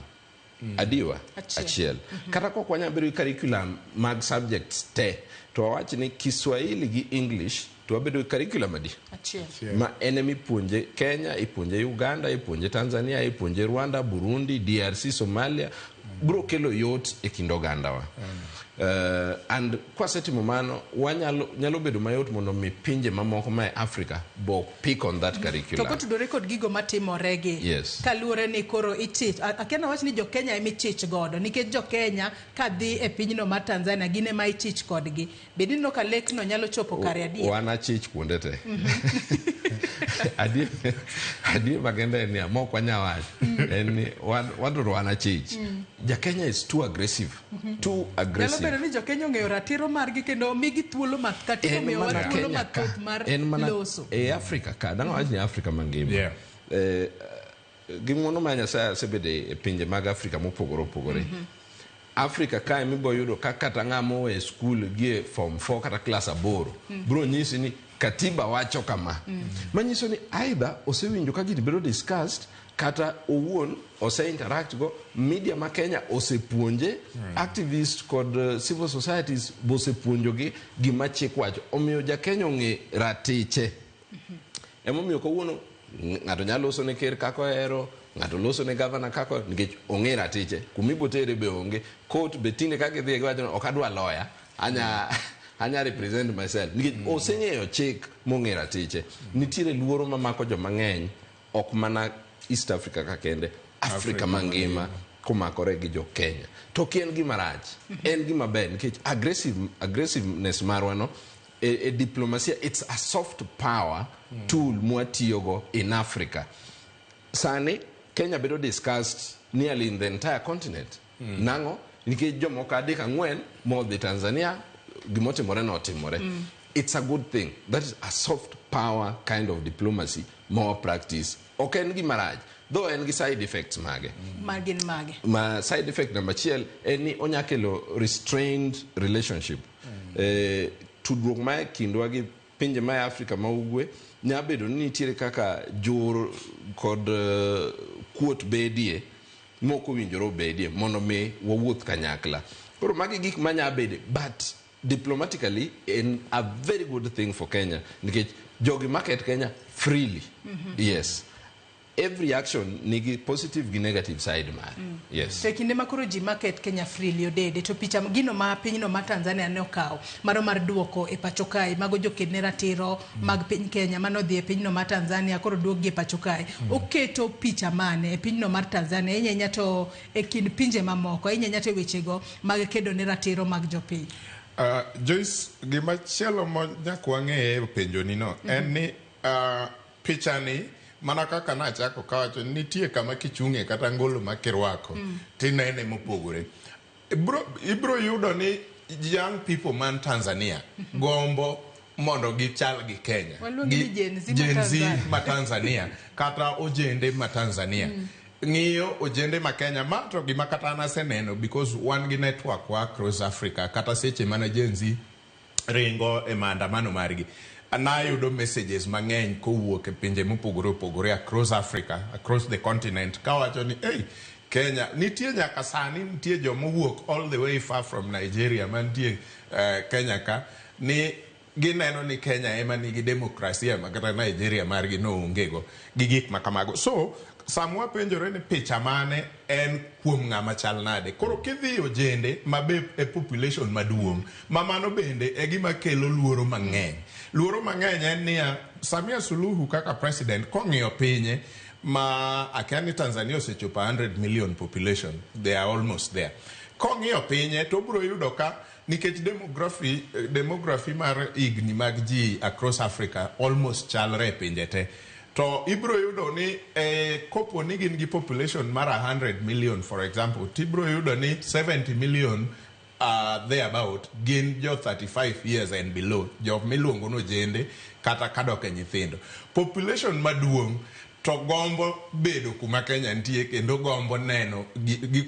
Adiwa? Achiel. Kata kok wanya bedo gi curriculum mag subjects te, to wawach ni Kiswahili gi English to wabedo gi curriculum adi? Achiel. Ma en ema ipuonje Kenya, ipuonje Uganda, ipuonje Tanzania, ipuonje Rwanda, Burundi, DRC, Somalia. Bro kelo yot e kind ogandawa. And kwasetimo mano, wanyalo nyalo bedo mayot mondo mi pinje mamoko ma e Africa bo pick on that curriculum. To kotudore kod gigo matimore gi. Yes. Kaluwore ni koro ichich, akia nawach ni jo Kenya ema ichich godo, nikech jo Kenya kadhi e pinyno mar Tanzania gin ema ichich kodgi. Bed ni ka lekno nyalo chopo kare adier? Wan achich kuonde te. Adier makende en niya, mok wanya wacho. En ni wan to wan achich. Ja Kenya is too aggressive. Too aggressive. Nyalo bedo ni jo Kenya ong'eyo ratiro margi kendo omigi thuolo kata omiyowa thuolo mathoth mar loso. E Afrika ka, dang' awach ni Afrika mangima. Gi ng'uono mar Nyasaye asebedo e pinje mag Afrika mopogore opogore. Africa kae mibo yudo ka kata ng'ama owe skul gi e form 4 kata klas 8 bro nyisi ni katiba wacho kama. Manyiso ni either osewinjo ka gini bedo discussed kata owuon ose interact go media ma Kenya osepuonje activists kod civil societies bosepuonjogi gima chik wacho. Omiyo ja Kenya ong'e ratiche. Emomiyo kawuono ng'ato nyalo loso ne ker kaka ohero, ng'ato loso ne gavana kaka ohero, nikech ong'e ratiche. Kumibotere be onge. Court be tinde ka gidhiye giwacho ni ok adwa lawyer, anya represent myself. Nikech oseng'eyo chik mong'e ratiche. Nitiere luoro mamako joma ng'eny, ok mana East Africa ka kende, Africa mangima komakore gi jo Kenya. To ok en gima rach, en gima ber nikech aggressiveness marwa no e diplomasia, it's a soft power tool mwatiyogo in Africa. Sani Kenya bedo discussed nearly in the entire continent. Nang'o? Nikech jomoko adek ang'wen modhi Tanzania, gimotimore notimore. It's a good thing. That is a soft power kind of diplomacy more practice. Ok en gima rach, though en gi side effects mage. Ma gin mage? Ma side effect number achiel en ni onya kelo restrained relationship. Tudruok ma e kindwa gi pinje ma e Afrika ma ugwe nya bedo ni nitiere kaka jur kod kuot bedie mok owinjore obedie mondo mi wawuoth kanyakla. Koro magi gik manya bede, but diplomatically en a very good thing for Kenya nikech jogi market Kenya freely. Yes. Every action nigi positive gi negative side mare. Yes. To e kinde ma koro ji market Kenya freely odede to picha gino ma pinyno ma Tanzania ne okawo mano mar duoko e pacho kae mago joked ne ratiro mag piny Kenya mano odhi e pinyno ma Tanzania koro duokgi e pacho kae oketo picha mane e pinyno mar Tanzania ahinya ahinya to e kind pinje mamoko ahinya ahinya to e wechego mag kedo ne ratiro mag jopiny. Joyce, gimachielo ma nyaka wang'e e penjoni no en ni pichani mana kaka nachako kawacho nitie kama kichung'e kata ngolo ma kirwako tinene mopogore. Ibro yudo ni young people man Tanzania gombo mondo gichal gi Kenya. Waluongi ni Gen Z ma Gen Z Tanzania. ma Tanzania kata ojende ma Tanzania. Ng'iyo ojende ma Kenya ma to gima kata an aseneno because wan gi network wa across Africa kata seche mana Gen Z ringo e maandamano margi. Nayudo messages mang'eny kowuok e pinje mopogore opogore across Africa, across the continent kawacho ni hey, Kenya nitie nyaka sani nitie jomowuok all the way far from Nigeria mantie Kenya ka ni gineno ni Kenya ema nigi demokrasia ma kata Nigeria margi no onge go gi gik ma kamago. So sama wapenjore ni picha mane en kuom ng'ama chal nade. Koro kidhi ojende ma be e population maduong' ma mano bende e gima kelo luoro mang'eny. Luoro mang'eny en niya, Samia Suluhu kaka president kong'iyo pinye ma akia ni Tanzania osechopo 100 million population, they are almost there. Kong'iyo pinye to obiro yudo ka nikech demography mar higni mag ji across Africa almost chalre e pinje te. To ibiro yudo ni kopo ni gin gi population mar 100 million for example, tibiro yudo ni 70 million thereabout gin jo 35 years and below, jok miluongo ni ojende kata kadok e nyithindo. Population maduong' to gombo bedo kuma Kenya nitie kendo gombo neno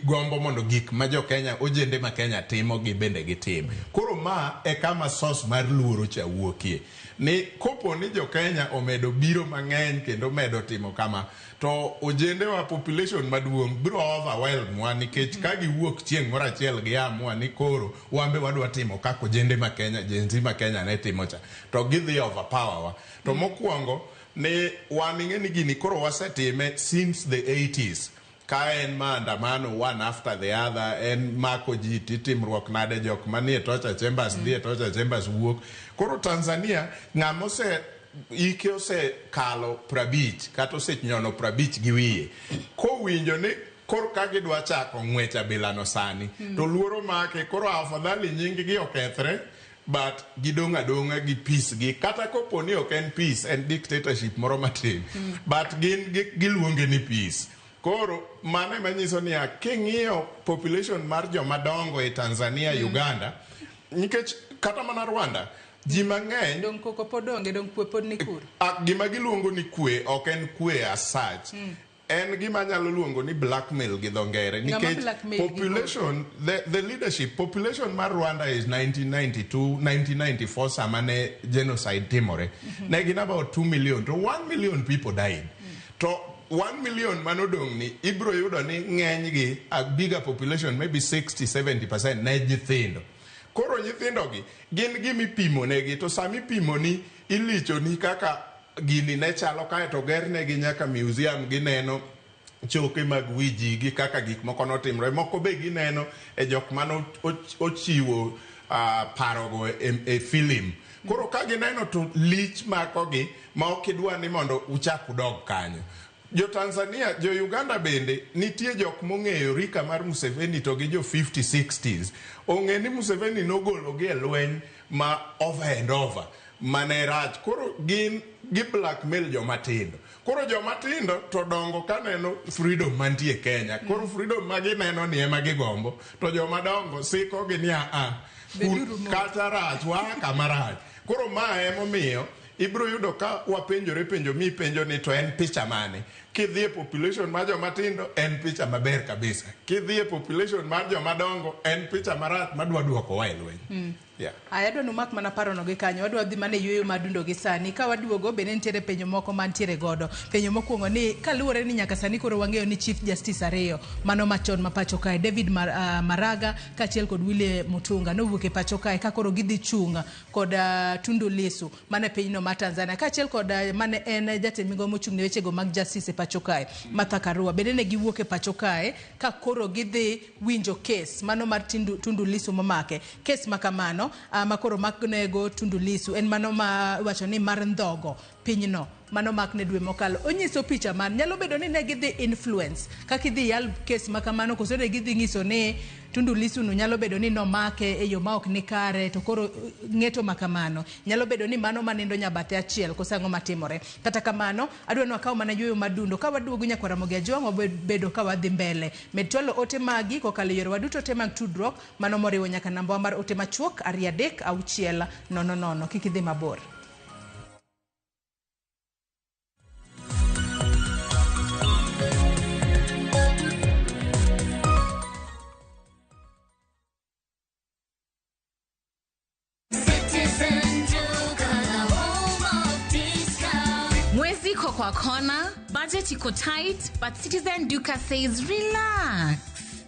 gombo mondo gik ma jo Kenya ojende ma Kenya timo gi bende gitim. Koro ma e kama source mar luoro cha wuokie. Ni kopo ni jo Kenya omedo biro mang'eny kendo medo timo kama to ojende wa population maduong' biro overwhelm wa nikech ka giwuok chieng' moro achiel giamua ni koro wan be wadwa timo kaka ojende ma Kenya, Gen Z ma Kenya ne timo cha to gidhi overpower wa. To mokwongo ni wan ing'e ni gini koro wasetime since the 80s ka en maandamano one after the other en mako ji titimruok nade jok manie torture chambers dhi e torture chambers wuok. Koro Tanzania ng'ama ose ike osekalo 50 kata osenyono 50 gi wiye kowinjo ni koro ka gidwa chako ng'wech abilano sani to luoro make koro afadhali nying gi okethre but gidong' adong'a gi peace gi kata kopo ni ok en peace en dictatorship moro matin but gin giluonge ni peace. Koro mano ema nyiso niya king'iyo population mar joma dongo e Tanzania, Uganda nikech kata mana Rwanda ji mang'eny Dong koko pod onge, dong kwe pod ni kuro. Gima giluongo ni kwe ok en kwe as such. En gima anyalo luongo ni blackmail gi dho ngere Ng'ama nikech blackmail gi population the leadership population mar Rwanda is 1992 1994 sama ne genocide timore ne gin about 2 million to 1 million people died to 1 million manodong' ni ibro yudo ni ng'enygi a bigger population maybe 60 70% ne nyithindo. Koro nyithindogi gin gimipimonegi to sama ipimoni ilichoni kaka gini ne chalo kaeto gernegi nyaka museum gineno choke mag wi ji gi kaka gik moko notimore. Moko be gineno e jok mane ochiwo parogo e film. Koro ka gineno to lich makogi ma ok idwa ni mondo uchak udog kanyo. Jo Tanzania, jo Uganda bende nitie jok mong'eyo rika mar Museveni to gi jo 50 60s. Ong'e ni Museveni nogologi e lweny ma over and over mane rach. Koro gin gi blackmail joma tindo. Koro joma tindo to dongo kaneno freedom mantie Kenya. Koro freedom ma gineno ni ema gigombo to joma dongo siko gi ni a Beduru mos. kata rach waa kama rach. Koro ma emomiyo ibro yudo ka wapenjore penjo mi penjo ni to en picha mane. Kidhi e population mar joma tindo en picha maber kabisa. Kidhi e population mar joma dongo en picha marach madwa duokowa e lweny. Yeah. Aya, adwa numak mana parono gi kanyo. Wadwa dhi mana e yueyo madundo gi sani. Ka waduogo bende nitiere penjo moko mantiere godo. Penjo mokwongo ni kaluwore ni nyaka sani koro wang'eyo ni Chief Justice ariyo mano machon ma pacho kae David Maraga kaachiel kod Willy Mutunga nowuok e pacho kae ka koro gidhi chung' kod Tundu Lissu mane pinyno mar Tanzania kaachiel kod mane en jatend migao mochung' ne wechego mag justice e pacho kae Martha Karua bende ne giwuok e pacho kae ka koro gidhi winjo kes mano mar Tundu Lissu momake. Kes ma kamano ma koro maknego Tundu Lissu en mano ma iwacho ni mar ndhogo pinyno mano makne dwe mokalo. Onyiso picha man nyalo bedo ni ne gidhi influence kaka idhi yal kes ma kamano koso ne gidhi nyiso ni Tundu Lissu no nyalo bedo ni nomake e yo ma ok ni kare to koro ng'eto ma kamano nyalo bedo ni mano manindo nyabathe achiel koso ang'o matimore. Kata kamano adwa ni wakaw mana yueyo madundo ka waduogo nyakwar Ramogi Ajwang' wabedo ka wadhi mbele. Med chwalo ote magi kokalo e yorewa duto te mag tudruok mano moriwo nyaka namba mar ote machuok 2 3 6 0 0. Kik idhi mabor. Citizen Duka, the home of discount. Mwezi iko kwa kona, budget iko tight, but Citizen Duka says relax.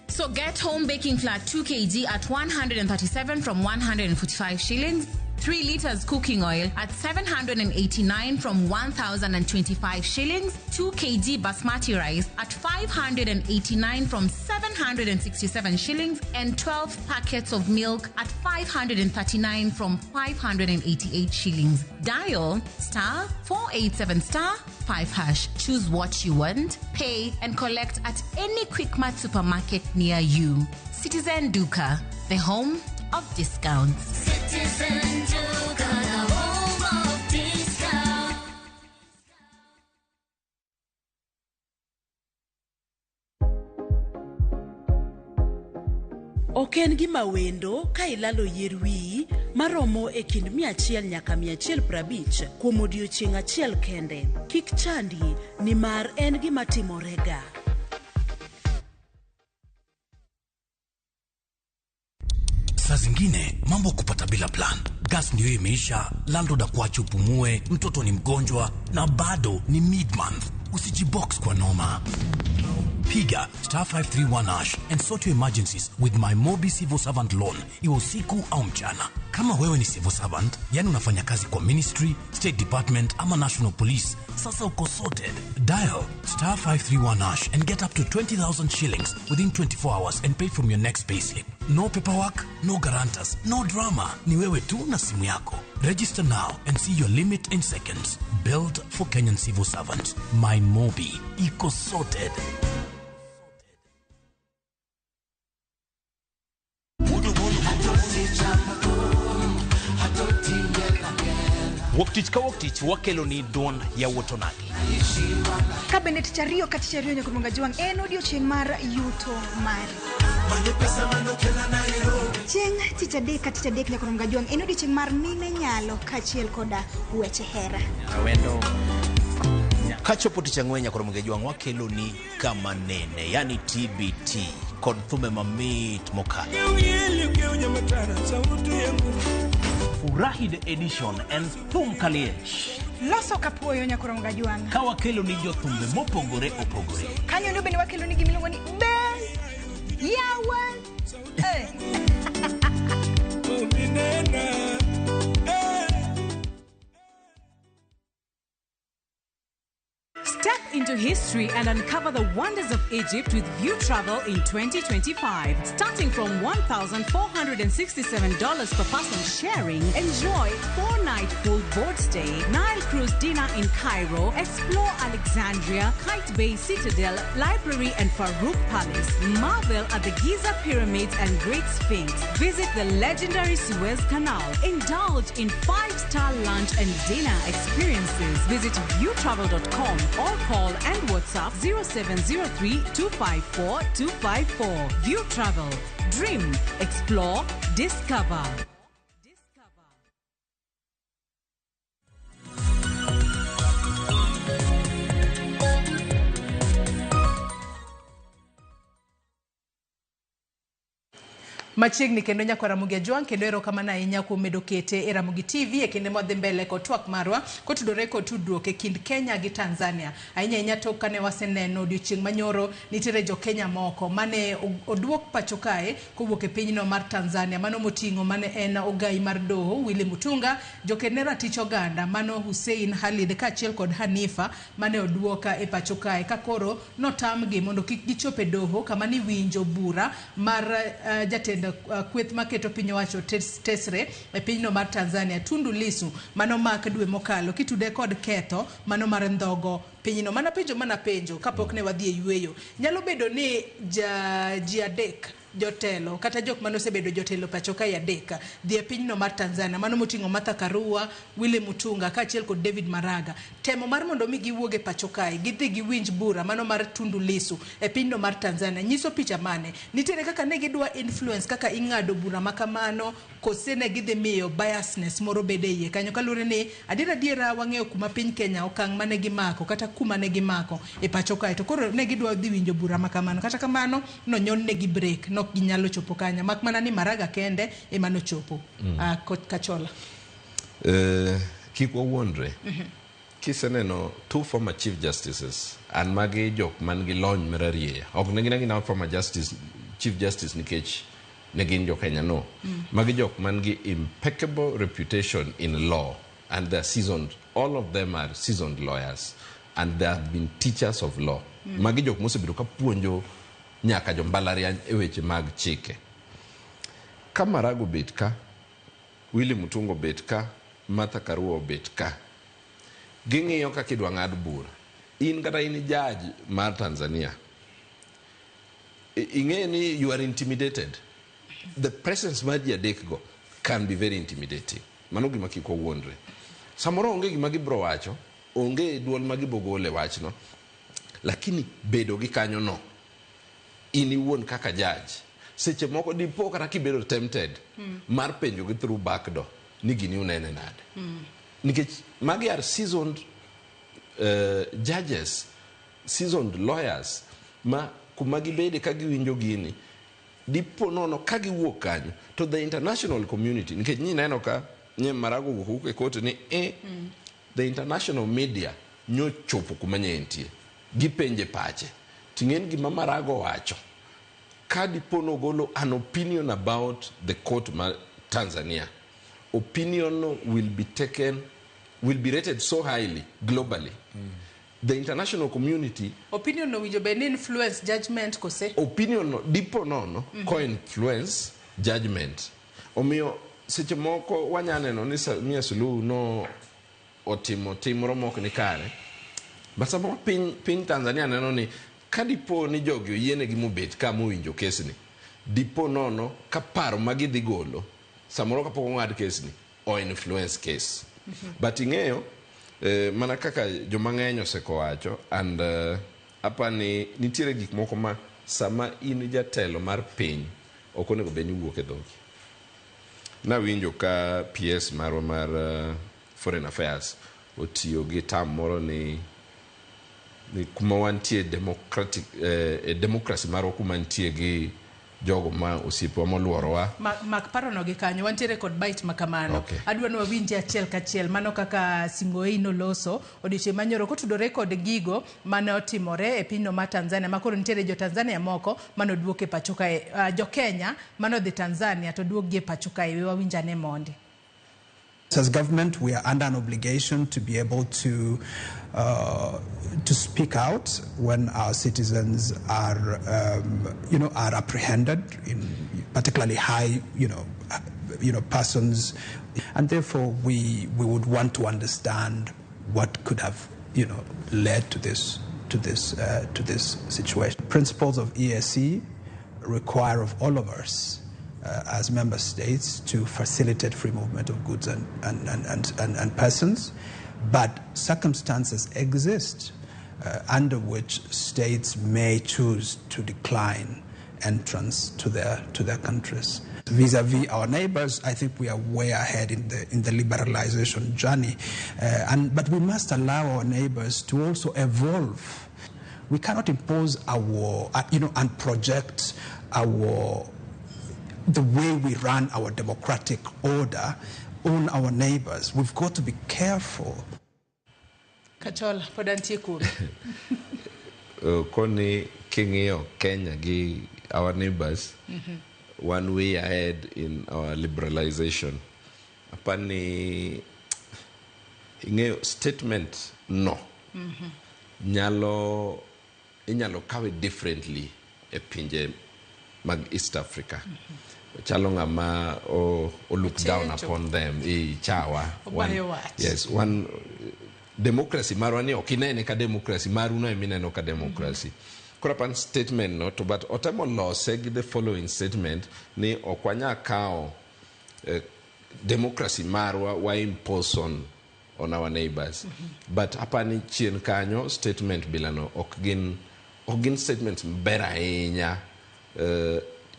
So get home baking flour 2 kg at 137 from 145 shillings, 3 liters cooking oil at 789 from 1,025 shillings, 2 kg basmati rice at 589 from 767 shillings, and 12 packets of milk at 539 from 588 shillings. Dial star 487 star 5 hash. Choose what you want, pay, and collect at any Quickmart supermarket near you. Citizen Duka, the home of discounts. Citizen Duka, the home of discount. Ok en gima wendo ka ilalo yier wiyi maromo e kind 100 nyaka 150 kuom odiechieng' achiel kende. Kik chandi nimar en gima timorega. Saa zingine mambo kupata bila plan. Gas ndio imeisha, landlord akuache upumue, mtoto ni mgonjwa na bado ni mid month. Usijibox kwa noma. Piga star 531 hash and sort your emergencies with my Mobi Civil Servant Loan, iwe usiku au mchana. Kama wewe ni civil servant, yani unafanya kazi kwa ministry, state department ama national police, sasa uko sorted. Dial star 531 hash and get up to 20,000 shillings within 24 hours and pay from your next payslip. No paperwork, no guarantors, no drama. Ni wewe tu na simu yako. Register now and see your limit in seconds. Built for Kenyan civil servants. My Mobi. Iko sorted. Wuok tich ka wuok tich wakelo ni duond yawuot onagi. Ka bende tich ariyo ka tich ariyo nyaka Jwang' en odiochieng' mar yuto mari. Chieng' tich adek ka tich adek nyaka Jwang' en odiochieng' mar mine nyalo kaachiel koda weche hera. Awendo Kachopo tich ang'wen nyaka romo gi jwang' wakelo ni kama nene, yani TBT kod thume mamit mokalo. Furahi the edition en thum kaliech. Loso kapuoyo nyakoro Mgajwang'. Ka wakelo ni jothumbe mopogore opogore. Kanyo ndo bende wakelo ni gimiluongo ni be yawa. Eh. Step into history and uncover the wonders of Egypt with View Travel in 2025. Starting from $1,467 per person sharing, enjoy 4-night full board stay, Nile cruise dinner in Cairo, explore Alexandria, Kite Bay Citadel, Library and Farouk Palace, marvel at the Giza Pyramids and Great Sphinx, visit the legendary Suez Canal, indulge in 5-star lunch and dinner experiences. Visit viewtravel.com or call and WhatsApp 0703 254 254. View Travel. Dream, explore, discover. Machiegni kendo nyakwa Ramogi Ajwang' kendo erokamano ahinya kuom medo kete e Ramogi TV e kinde mwadhi mbele kod twak marwa kotudore kod tudruok e kind Kenya gi Tanzania. Ahinya ahinya tok kane waseneno odiochieng' manyoro nitiere jo Kenya moko mane oduok pacho kae kowuok e pinyno mar Tanzania. Mano moting'o mane en ogai mar doho Willy Mutunga, joked ne ratich oganda mano Hussein Khalid kaachiel kod Hanifa mane oduok e pacho kae ka koro notamgi mondo kik gichop e doho kama niwinjo bura mar jatend kweth maketo piny owacho tesre e pinyno mar Tanzania Tundu Lissu mano mak dwe mokalo kitude kod ketho mano mar ndhogo pinyno. Mana penjo kapok ne wadhi e yweyo, nyalo bedo ni ji adek jotelo kata jok mane osebedo jotelo pacho kae adek dhi e pinyno mar Tanzania mano moting'o Martha Karua, Willy Mutunga kaachiel kod David Maraga, temo mar mondo mi giwuog e pacho kae gidhi giwinj bura mano mar Tundu Lissu e pinyno mar Tanzania nyiso picha mane? Nitiere kaka ne gidwa influence kaka ing'ado bura makamano kose ne gidhi miyo biasness moro bede iye kanyo kaluwore ni adiera wang'eyo kuma piny Kenya okang' mane gimako kata kuma ne gimako e pacho kae to koro ne gidwa dhi winjo bura makamano, kata kamano nonyon negi break nok ginyalo chopo kanyo mak mana ni Maraga kende ema nochopo. Kachola. Kik wawuondre. Kiseneno two former chief justices an magi jok man gi lony mararieya ok ne gin agina former justice chief justice nikech ne gin jo Kenya no. Magi jok man gi impeccable reputation in law and they are seasoned, all of them are seasoned lawyers and they have been teachers of law. Magi jok mosebedo ka puonjo nyaka jo mbalariany e weche mag chike. Ka Maraga obet ka, Willy Mutunga obet ka, Martha Karua obet ka, ging'iyo kaka idwa ng'ad bura. In kata in judge mar Tanzania, ing'e ni you are intimidated. The presence mar ji adek go can be very intimidating. Mano gima kik wawuondre. Samoro onge gima gibro wacho, onge duol ma gibro golo e wachno, lakini bedo gi kanyo no in iwuon kaka judge seche moko dipo kata kibedo tempted mar penjo gi through back door ni gini unene nade. Nikech magi are seasoned judges, seasoned lawyers ma kuma gibede ka giwinjo gini dipo nono ka giwuok kanyo to the international community, nikech nyi neno ka nye Maraga owuok e court ni the international media nyochopo kuma nye entie gipenje pache ting'en gima Maraga owacho ka dipo nogolo an opinion about the court ma Tanzania, opinion no will be taken, will be rated so highly globally. The international community opinion no winjo bed ni influence judgment kose opinion no dipo nono ko influence judgment. Omiyo seche moko wanya neno ni Samia Suluhu no otimo tim moro mok ni kare, but samoro piny Tanzania neno ni ka dipo ni jogi oyienegi mobet ka mowinjo kesni, dipo nono ka paro ma gidhi golo samoro kapok ong'ad kesni o influence case. But ing'eyo mana kaka joma ng'eny osekowacho and apani nitiere gik moko ma sama in jatelo mar piny ok onego bed ni wuok e dhogi. Nawinjo ka PS marwa mar Foreign Affairs otiyo gi term moro ni Ni kuma wantie democratic e democracy marwa kuma nitie gi jogo ma osiepewa moluorowa. Mak parono gi kanyo, wantiere kod bite ma kamano. Okay. Adwa ni wawinje achiel kachiel mano kaka Sing'oei noloso odiochieng' manyoro kotudore kod gigo mane otimore e pinyno mar Tanzania, ma koro nitiere jo Tanzania moko mane oduok e pacho kae, jo Kenya mane odhi Tanzania to oduokgi e pacho kae. We wawinj ane mondi. As government, we are under an obligation to be able to speak out when our citizens are, are apprehended, in particularly high, persons, and therefore we would want to understand what could have, led to this situation. Principles of EAC require of all of us, as member states, to facilitate free movement of goods and persons, but circumstances exist under which states may choose to decline entrance to their countries. Vis-a-vis our neighbors, I think we are way ahead in the liberalization journey, but we must allow our neighbors to also evolve. We cannot impose our and project the way we run our democratic order on our neighbors. We've got to be careful. Kachola, pod antie kuome. Koni king'iyo Kenya gi our neighbors, one way ahead in our liberalization. Apani ing'eyo statement no. Nyalo inyalo kawe differently e pinje mag East Africa. Chalo ng'ama o look down upon them, e chawa. Yes, one democracy marwa ni ok inene ka democracy maru no emineno ka democracy. Koro apan statement no to but otemo lose gi the following statement ni ok wanya kawo democracy marwa wa impose on our neighbors. But apani chien kanyo statement bilano ok gin statements maber ahinya.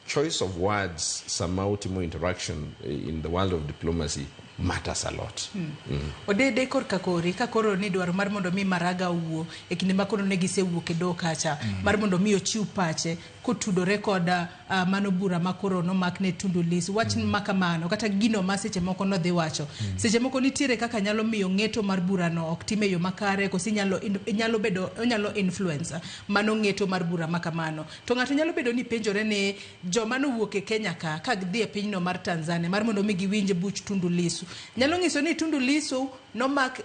Choice of words sama utimo interaction in the world of diplomacy matters a lot. Odede korka kori ka koro ni dwaro mar mondo mi Maraga owuo e kinde ma koro ne gisewuok e doho kacha, mar mondo mi ochiw pache kotudore kod mano bura ma koro nomak ne Tundu Lissu. Wach ma kamano kata gino ma seche moko nodhi wacho, seche moko nitiere kaka nyalo miyo ng'eto mar burano ok time yo makare, koso inyalo bedo onyalo influence mano ng'eto mar bura ma kamano. To ng'ato nyalo bedo ni penjore ni joma nowuok e Kenya ka gidhi e pinyno mar Tanzania mar mondo mi giwinj buch Tundu Lissu, nyalo nyiso ni Tundu Lissu nomak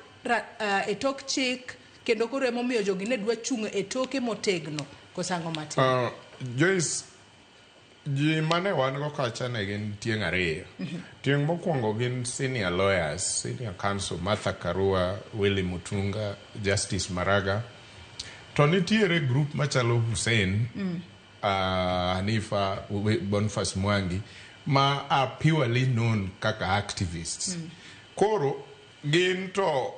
e tok chik kendo koro emomiyo jogi ne dwa chung' e toke motegno kosango matin. Joyce, ji mane wan go kacha ne gin tieng' ariyo. Tieng' mokwongo gin senior lawyers, senior counsel Martha Karua, Willy Mutunga, Justice Maraga. To nitiere group machalo Hussein, Hanifa, Boniface Mwangi, ma are purely known kaka activists. Koro gin to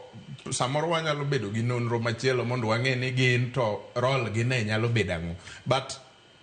samoro wanyalo bedo gi nonro machielo mondo wang'e ni gin to role gi ne nyalo bedo ang'o. But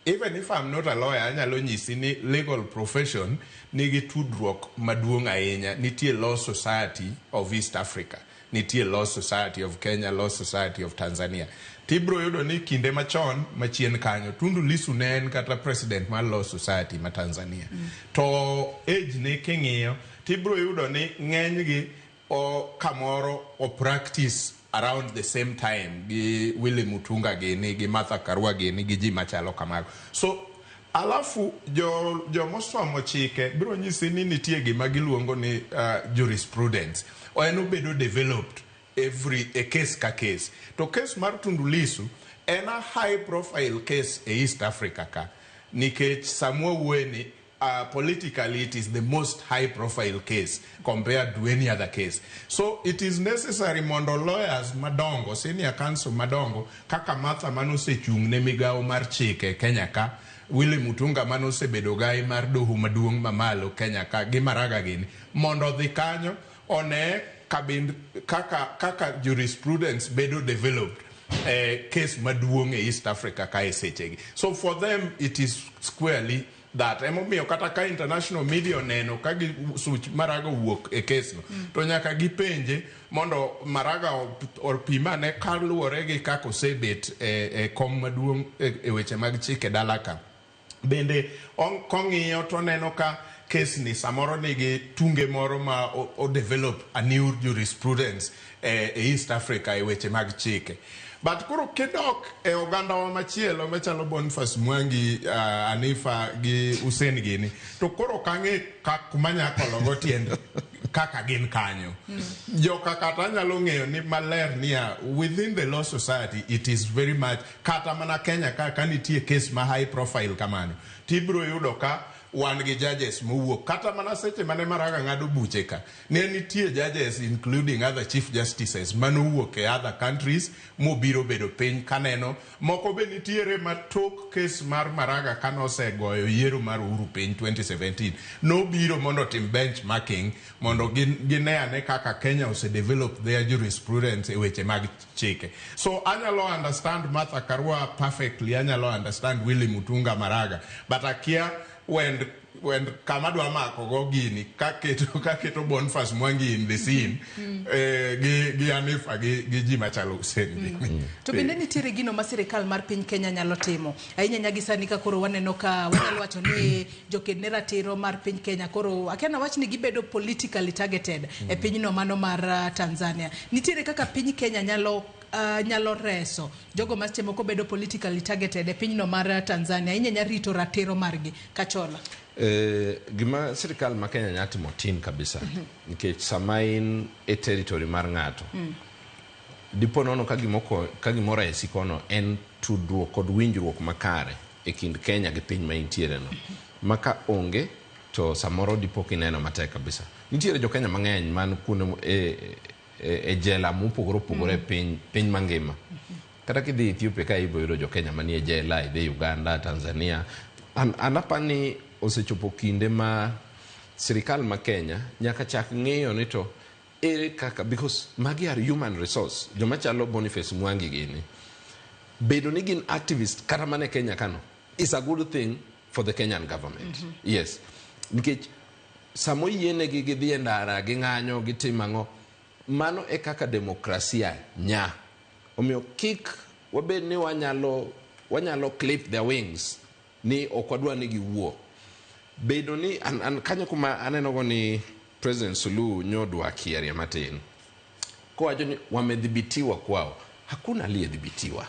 even if I'm not a lawyer, anyalo nyisi ni legal profession nigi tudruok maduong' ahinya. Nitie Law Society of East Africa, nitie Law Society of Kenya, Law Society of Tanzania. Tibro yudo ni kinde machon machien kanyo Tundu Lissu ne en kata president mar Law Society ma Tanzania. To age ne king'iyo tibro yudo ni ng'enygi o kamoro o practice around the same time gi Willy Mutunga gini gi Martha Karua gini gi ji machalo kamago. So alafu jomosomo chike biro nyisi ni nitie gima giluongo ni jurisprudence. En obedo developed every a case ka case. To case mar Tundu Lissu en a high profile case e East Africa ka, nikech samwa wuoye politically it is the most high profile case compared to any other case. So it is necessary mondo lawyers madongo, senior counsel madongo kaka Martha manosechung' ne migawo mar chike Kenya ka, Willy Mutunga manosebedo gai mar doho maduong' mamalo Kenya ka gi Maraga gini, mondo odhi kanyo one kabind kaka jurisprudence bedo developed case maduong' e East Africa ka e sechegi. So for them it is squarely that. Emomiyo kata ka international media oneno ka gi such Maraga owuok e case no, to nyaka gipenje mondo Maraga opim ane kaluwore gi kaka osebet e kom maduong' e weche mag chike dala ka. Bende kong'iyo to oneno ka case ni samoro nigi tunge moro ma o develop a new jurisprudence e East Africa e weche mag chike. But koro kidok e ogandawa machielo machalo Boniface Mwangi, Anifa gi Hussein gini, to koro ok ang'e kuma anya kologo tiend kaka gin kanyo. Joka kata anyalo ng'eyo ni maler niya, within the law society it is very much, kata mana Kenya ka nitie case ma high profile kamano, tibiro yudo ka wan gi judges mowuok. Kata mana seche mane Maraga ng'ado buche ka, ne nitie judges including other chief justices manowuok e other countries mobiro bedo piny kaneno. Moko be nitiere ma tok case mar Maraga kanosegoyo yiero mar Uhuru piny 2017, nobiro mondo otim benchmarking mondo gine ane kaka Kenya ose develop their jurisprudence e weche mag chike. So anyalo understand Martha Karua perfectly, anyalo understand Willy Mutunga Maraga, but akia wend kama dwa mako go gini kaketo Boniface Mwangi in the scene, gi Anifa gi ji machalo Hussein gini. To bende nitiere gino ma sirikal mar piny Kenya nyalo timo ahinya ahinya gi sani ka koro waneno ka wanyalo wacho ni joked ne ratiro mar piny Kenya koro akia nawach ni gibedo politically targeted e pinyno mano mar Tanzania. Nitiere kaka piny Kenya nyalo reso jogo ma seche moko bedo politically targeted e pinyno mar Tanzania, ahinya ahinya rito ratiro margi. Kachola. Gima sirikal ma Kenya nyalo timo tin kabisa, nikech sama in e territory mar ng'ato, dipo nono ka gimoro resi kono en tudruok kod winjruok makare e kind Kenya gi piny ma intiere no. Ma ka onge to samoro dipo kineno matek kabisa. Nitiere jo Kenya mang'eny man kuonde e jela mopogore opogore e piny mangima. Kata kidhi Ethiopia ka ibiro yudo jo Kenya manie jela, idhi Uganda, Tanzania. An apani osechopo kinde ma sirikal ma Kenya nyaka chak ng'iyo ni to ere kaka, because magi are human resource. Joma chalo Boniface Mwangi gini, bedo ni gin activist kata mana e Kenya kano is a good thing for the Kenyan government. Yes. Nikech samoyienegi gidhi e ndara, ging'anyo, gitimo ang'o, mano e kaka demokrasia nya. Omiyo kik wabed ni wanyalo clip their wings ni ok wadwa ni giwuo. Bedo ni an kanyo kuma aneno go ni President Suluhu nyodwa kierie matin. Kowacho ni wamedhibitiwa kwao. Hakuna aliyedhibitiwa.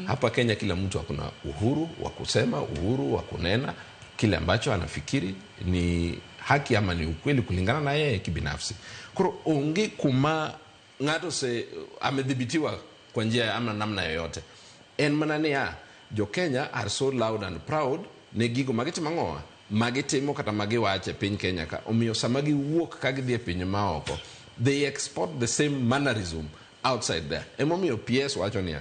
Hapa Kenya kila mtu akona uhuru wa kusema, uhuru wa kunena kile ambacho anafikiri ni haki ama ni ukweli kulingana na yeye kibinafsi. Koro onge kuma ng'ato se amedhibitiwa kwa njia ama namna yoyote. En mana niya, jo Kenya are so loud and proud ne gigo magitimo ang'owa, magitimo kata magiwacho e piny Kenya ka. Omiyo sama giwuok ka gidhi e pinje maoko, they export the same mannerism outside there. Emomiyo PS wacho niya,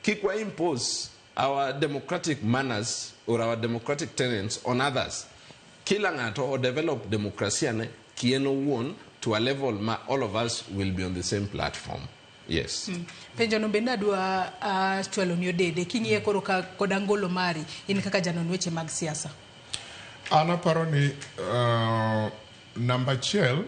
kik wa impose our democratic manners or our democratic tenets on others. Kila ng'ato o develop demokrasia ne kien owuon to a level ma all of us will be on the same platform. Yes. Penjo no bende adwa chwalo ni Odede, king'iye koro ka kod angolo mari in kaka janon weche mag siasa. An aparo ni namba achiel,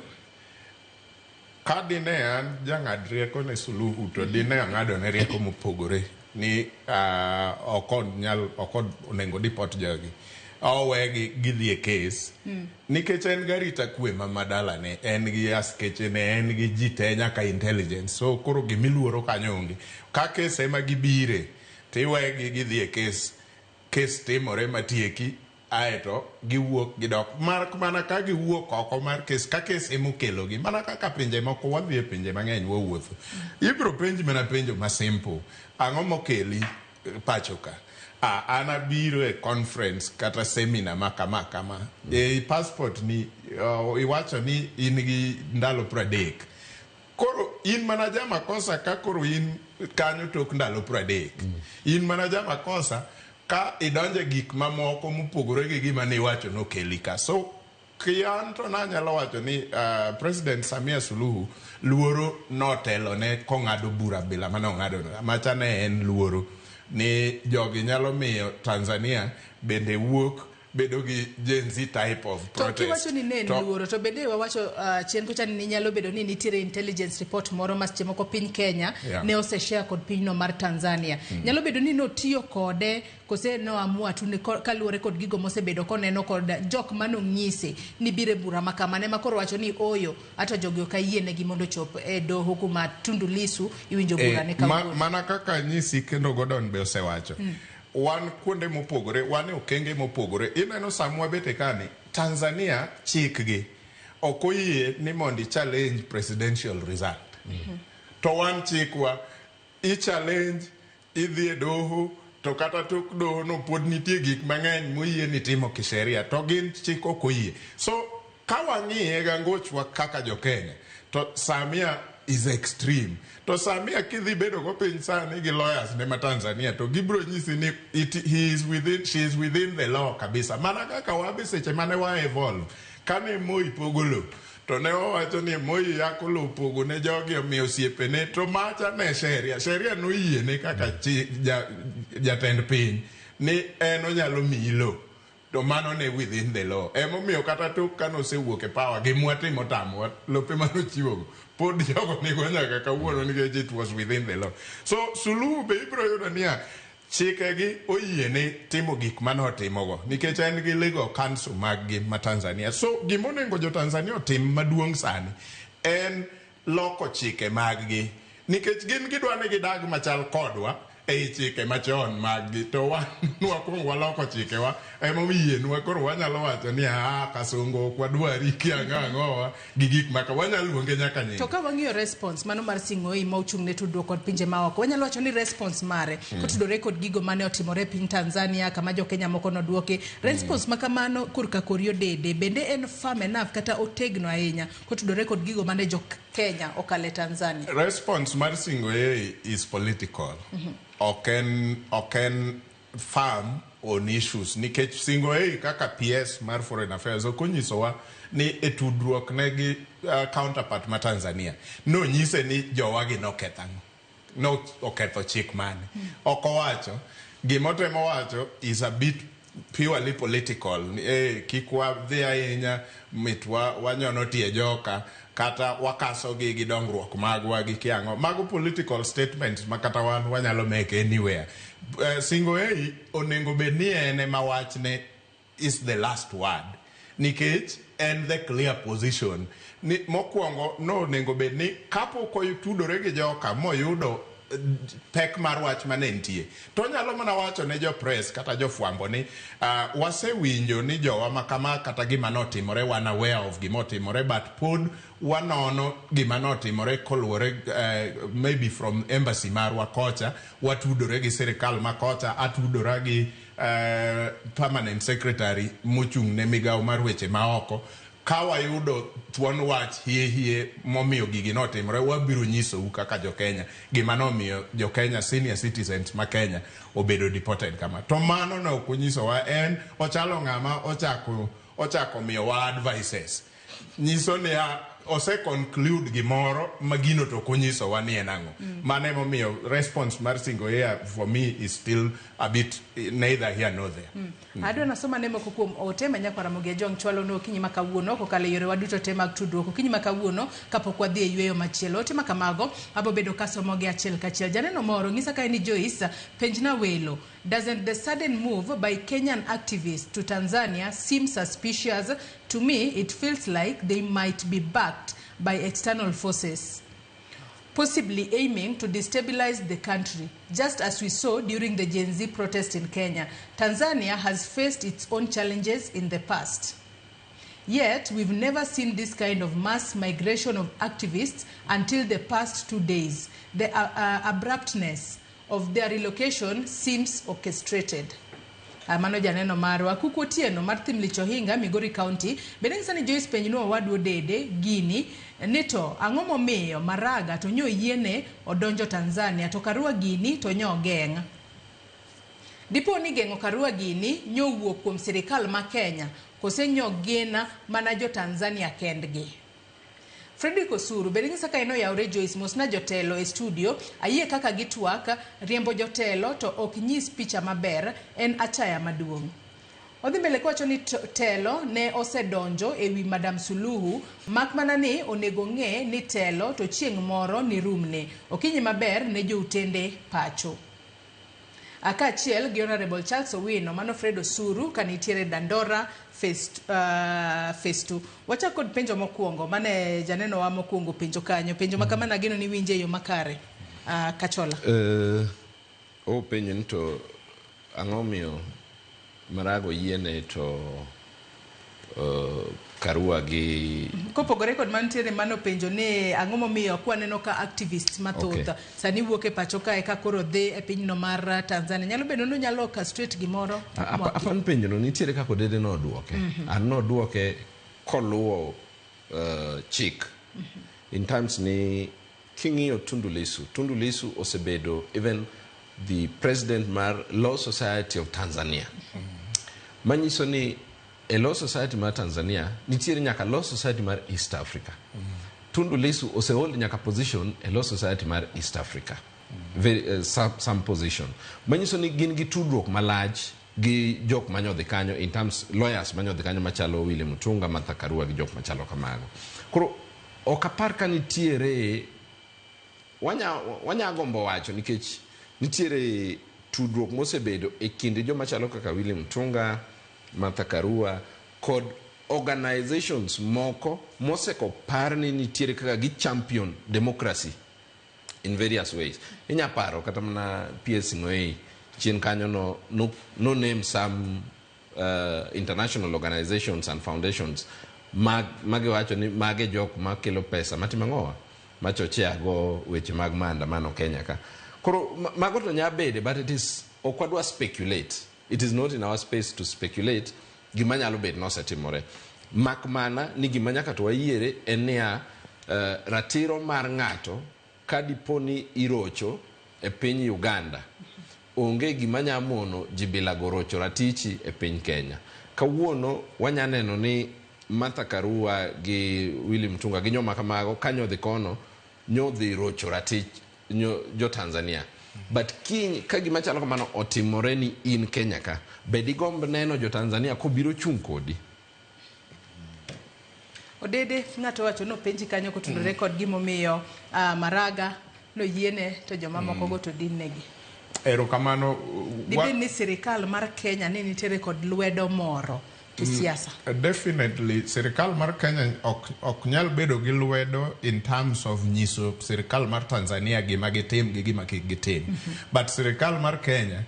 ka dine an jang'ad rieko ne Suluhu to dine ang'ado ne rieko mopogore ni ok onyal, ok onego deport jogi. Owegi gidhi e case. Nikech en gi arita kwe ma madalane, en gi askeche ne, en gi ji te nyaka intelligence. So koro gimiluoro kanyo onge. Ka case ema gibire, tiwegi gidhi e case. Case timore matieki, aeto giwuok gidok. Mana ka giwuok oko mar case, ka case emokelogi. Mana kaka pinje moko, wadhi e pinje mang'eny wawuotho. Ibiro penji mana penjo ma simple. Ang'o mokeli pacho ka? An abiro e conference kata seminar ma kama kama. E passport ni, iwacho ni in gi ndalo 30. Koro in mana jamakosa ka koro in kanyo tok ndalo 30. In mana jamakosa ka idonje gik mamoko mopogore gi gima ne iwacho nokeli ka. So kian to nanyalo wacho ni President Samia Suluhu luoro notelone kong'ado bura bila mane ong'ado no. Macha ne en luoro ni jogi nyalo miyo Tanzania bende wuok bedo gi Gen Z type of To protest. kiwacho ni ne en luoro to bende wawacho chien kocha ni nyalo bedo ni nitiere intelligence report moro ma seche moko piny Kenya ne oseshare kod pinyno mar Tanzania. Nyalo bedo ni notiyo kode kose noamua tu ni kaluwore kod gigo mosebedo koneno kod jok manong'ise ni bire bura ma kamano ema koro wacho ni oyo ato jogi ok ayienegi mondo ochop e doho kuma Tundu Lissu iwinjo bura ne kawuono. Mana kaka anyisi kendo Gordon be osewacho. Wan kuonde mopogore, wan e okenge mopogore. Ineno sama wabete kani, Tanzania chikgi ok oyie ni mondo i challenge presidential result. To wan chikwa, i challenge, idhi e doho, to kata tok doho no pod nitie gik mang'eny moyie ni timo kisheria, to gin chik ok oyie. So ka wang'iye gangochwa kaka jo Kenya, to Samia is extreme. To Samia kidhi bedo go piny sani gi lawyers ne ma Tanzania to gibro nyisi ni he is within, she is within the law kabisa. Mana kaka wabe seche mane wa evolve, kane Moi pogo lowo, to ne wawacho ni Moi yako lowo pogo ne jogi omiyo osiepene, to macha ne sheria. Sheria noyiene kaka jatend piny ni en onyalo miyi lowo. To mano ne within the law. Emomiyo kata tok kane osewuok e power, gimwa timo tamowa, lope manochiwogo, pod jogo nigo nyaka kawuono nikech it was within the law. So Suluhu be ibiro yudo niya, chikegi oyiene timo gik manotimogo nikech en gi legal counsel mag-gi ma Tanzania. So gimonego jo Tanzania otim maduong' sani en loko chike mag-gi nikech gin gidwa ni gidag machal kodwa ei chike machon mag-gi to wan wakwongo waloko chikewa emoyienwa koro wanyalo wacho ni ah Kasongo ok wadwari kia ang'o ang'owa gi gik maka wanyalo luonge nyaka nyinge. To ka wang'iyo response mano mar Sing'oei ma ochung' ne tudruok kod pinje maoko, wanyalo wacho ni response mare kotudore kod gigo mane otimore e piny Tanzania kama jo Kenya moko noduoki, response ma kamano korka Korio Dede bende en firm enough kata otegno ahinya kotudore kod gigo mane jo Kenya okale Tanzania? Response mar Sing'oei is political. Ok en firm on issues nikech Sing'oei kaka PS mar Foreign Affairs ok onyisowa ni e tudruok ne gi counterpart ma Tanzania nonyise ni jowagi noketho ang'o, no oketho chik mane. Ok owacho. Gimotemo wacho is a bit purely political. Kik wadhi ahinya mit wanyono tie joka kata wakaso gi gi dongruok magwa gi kiang'o. Mago political statements ma kata wan wanyalo make anywhere. Sing'oei onego bed ni en ema wachne is the last word nikech en the clear position ni mokwongo no onego bed ni kapok otudore gi joka moyudo pek mar wach mane nitie to onyalo mana wacho ne jo press kata jofwambo ni wasewinjo ni jowa ma kama kata gima notimore, wan aware of gima otimore but pod wanono gima notimore koluwore maybe from embassy marwa kocha, watudore gi sirikal ma kocha, atudora gi permanent secretary mochung' ne migawo mar weche maoko. Ka wayudo thuon wach hie hie momiyo gigi notimore, wabiro nyisou kaka jo Kenya gima nomiyo jo Kenya senior citizens ma Kenya obedo deported kama. To mano ne ok onyisowa, en ochalo ng'ama ochako miyowa advices. Nyiso niya ose conclude gimoro ma gino to ok onyisowa ni en ang'o. Mano emomiyo response mar Sing'oei for me is still a bit neither here nor there. Adwa nasoma ne moko kuom ote ma nyakwara Ramogi Ajwang' chwalo ne okinyi ma kawuono kokalo e yorewa duto te mag tudruok okinyi ma kawuono kapok wadhi e yweyo machielo. Ote ma kamago abo bedo kasomogi achiel kachiel. Janeno moro ng'isa kae ni Joyce, penjna welo, doesn't the sudden move by Kenyan activists to Tanzania seem suspicious? To me, it feels like they might be backed by external forces, possibly aiming to destabilize the country, just as we saw during the Gen Z protest in Kenya. Tanzania has faced its own challenges in the past. Yet, we've never seen this kind of mass migration of activists until the past 2 days. The abruptness of their relocation seems orchestrated. Mano janeno marwa Kuku Otieno mar Thimlich Ohinga, Migori County, bende ng'isa ni Joyce penjnwa owadwa Dede gini ni to ang'o momiyo Maraga to nyo yiene odonjo Tanzania to Karua gini to nyo geng'. Dipo ni geng'o Karua gini nyo wuok kuom sirikal ma Kenya kose nyo gena mana jo Tanzania kendgi. Frederick Osuru bende ng'isa ka en oyawre Joyce mosna jotelo e studio, ayie kaka gitwak, riembo jotelo to ok nyis picha maber, en achaya maduong'. Odhi mbele kowacho ni telo ne osedonjo e wi Madam Suluhu, mak mana ni onego ng'e ni telo to chieng' moro ni rumne. Okinyi maber ne joutende pacho. Kaachiel gi Honorable Charles Owino, mano Fred Osuru ka nitiere Dandora Phase 2. Wachak kod penjo mokwongo mane janeno wa mokwongo penjo kanyo. Penjo ma kamano ageno ni winje e yo makare. Kachola. Openjo ni to ang'o miyo Maraga oyiene to Karua gi Kopogore kod mantiere mano penjo ni ang'o momiyo kwaneno ka activists mathoth sani wuok e pacho kae ka koro dhi e pinyno mar Tanzania. Nyalo bedo ni onyalo orchestrate gimoro. Apan penjono nitiere kaka Odede nodwoke. An nodwoke koluwo chik. In terms ni king'iyo Tundu Lissu, Tundu Lissu osebedo even the president mar Law Society of Tanzania. Manyiso ni e Law Society mar Tanzania nitiere nyaka Law Society mar East Africa. Tundu Lissu osehold nyaka position e Law Society mar East Africa. Very, some position. Manyiso ni gin gi tudruok malach gi jok manyodhi kanyo, in terms lawyers manyodhi kanyo machalo William Mutunga, Martha Karua gi jok machalo kamago. Koro ok apar ka nitiere wanya gombo wacho nikech nitiere tudruok mosebedo e kind joma chalo kaka William Mutunga, Martha Karua kod organizations moko moseko par ni nitiere kaka gi champion democracy in various ways. Inya paro kata mana PS Ngoyi chien kanyo no name some international organizations and foundations mag magiwacho ni mage jok makelo pesa matimo ang'owa machochea go weche mag maandamano Kenya ka. Koro mago to nya bede, but it is ok wadwa speculate. It is not in our space to speculate gima nyalo bet nosetimore. Mak mana ni gima nyaka to wayiere en niya, ratiro mar ng'ato ka dipo ni irocho e piny Uganda, onge gima nya mono jibila go rocho ratichi e piny Kenya. Kawuono wanya neno ni Martha Karua gi Willy Mutunga gi joma kamago kanyodhi kono nyodhi rocho ratich jo Tanzania. But kiny ka gima chalo kamano otimore ni in Kenya ka, be digomb neno jo Tanzania kobiro chung' kodi? Odede, ng'ato wacho nopenji kanyo kotudore kod gimomiyo Maraga noyiene to jomamoko go to din negi. Erokamano. Dibed ni sirikal mar Kenya ni nitiere kod lwedo moro e siasa? Definitely, sirikal mar Kenya ok nyal bedo gi lwedo in terms of nyiso sirikal mar Tanzania gima gitim gi gima kik gitim. But sirikal mar Kenya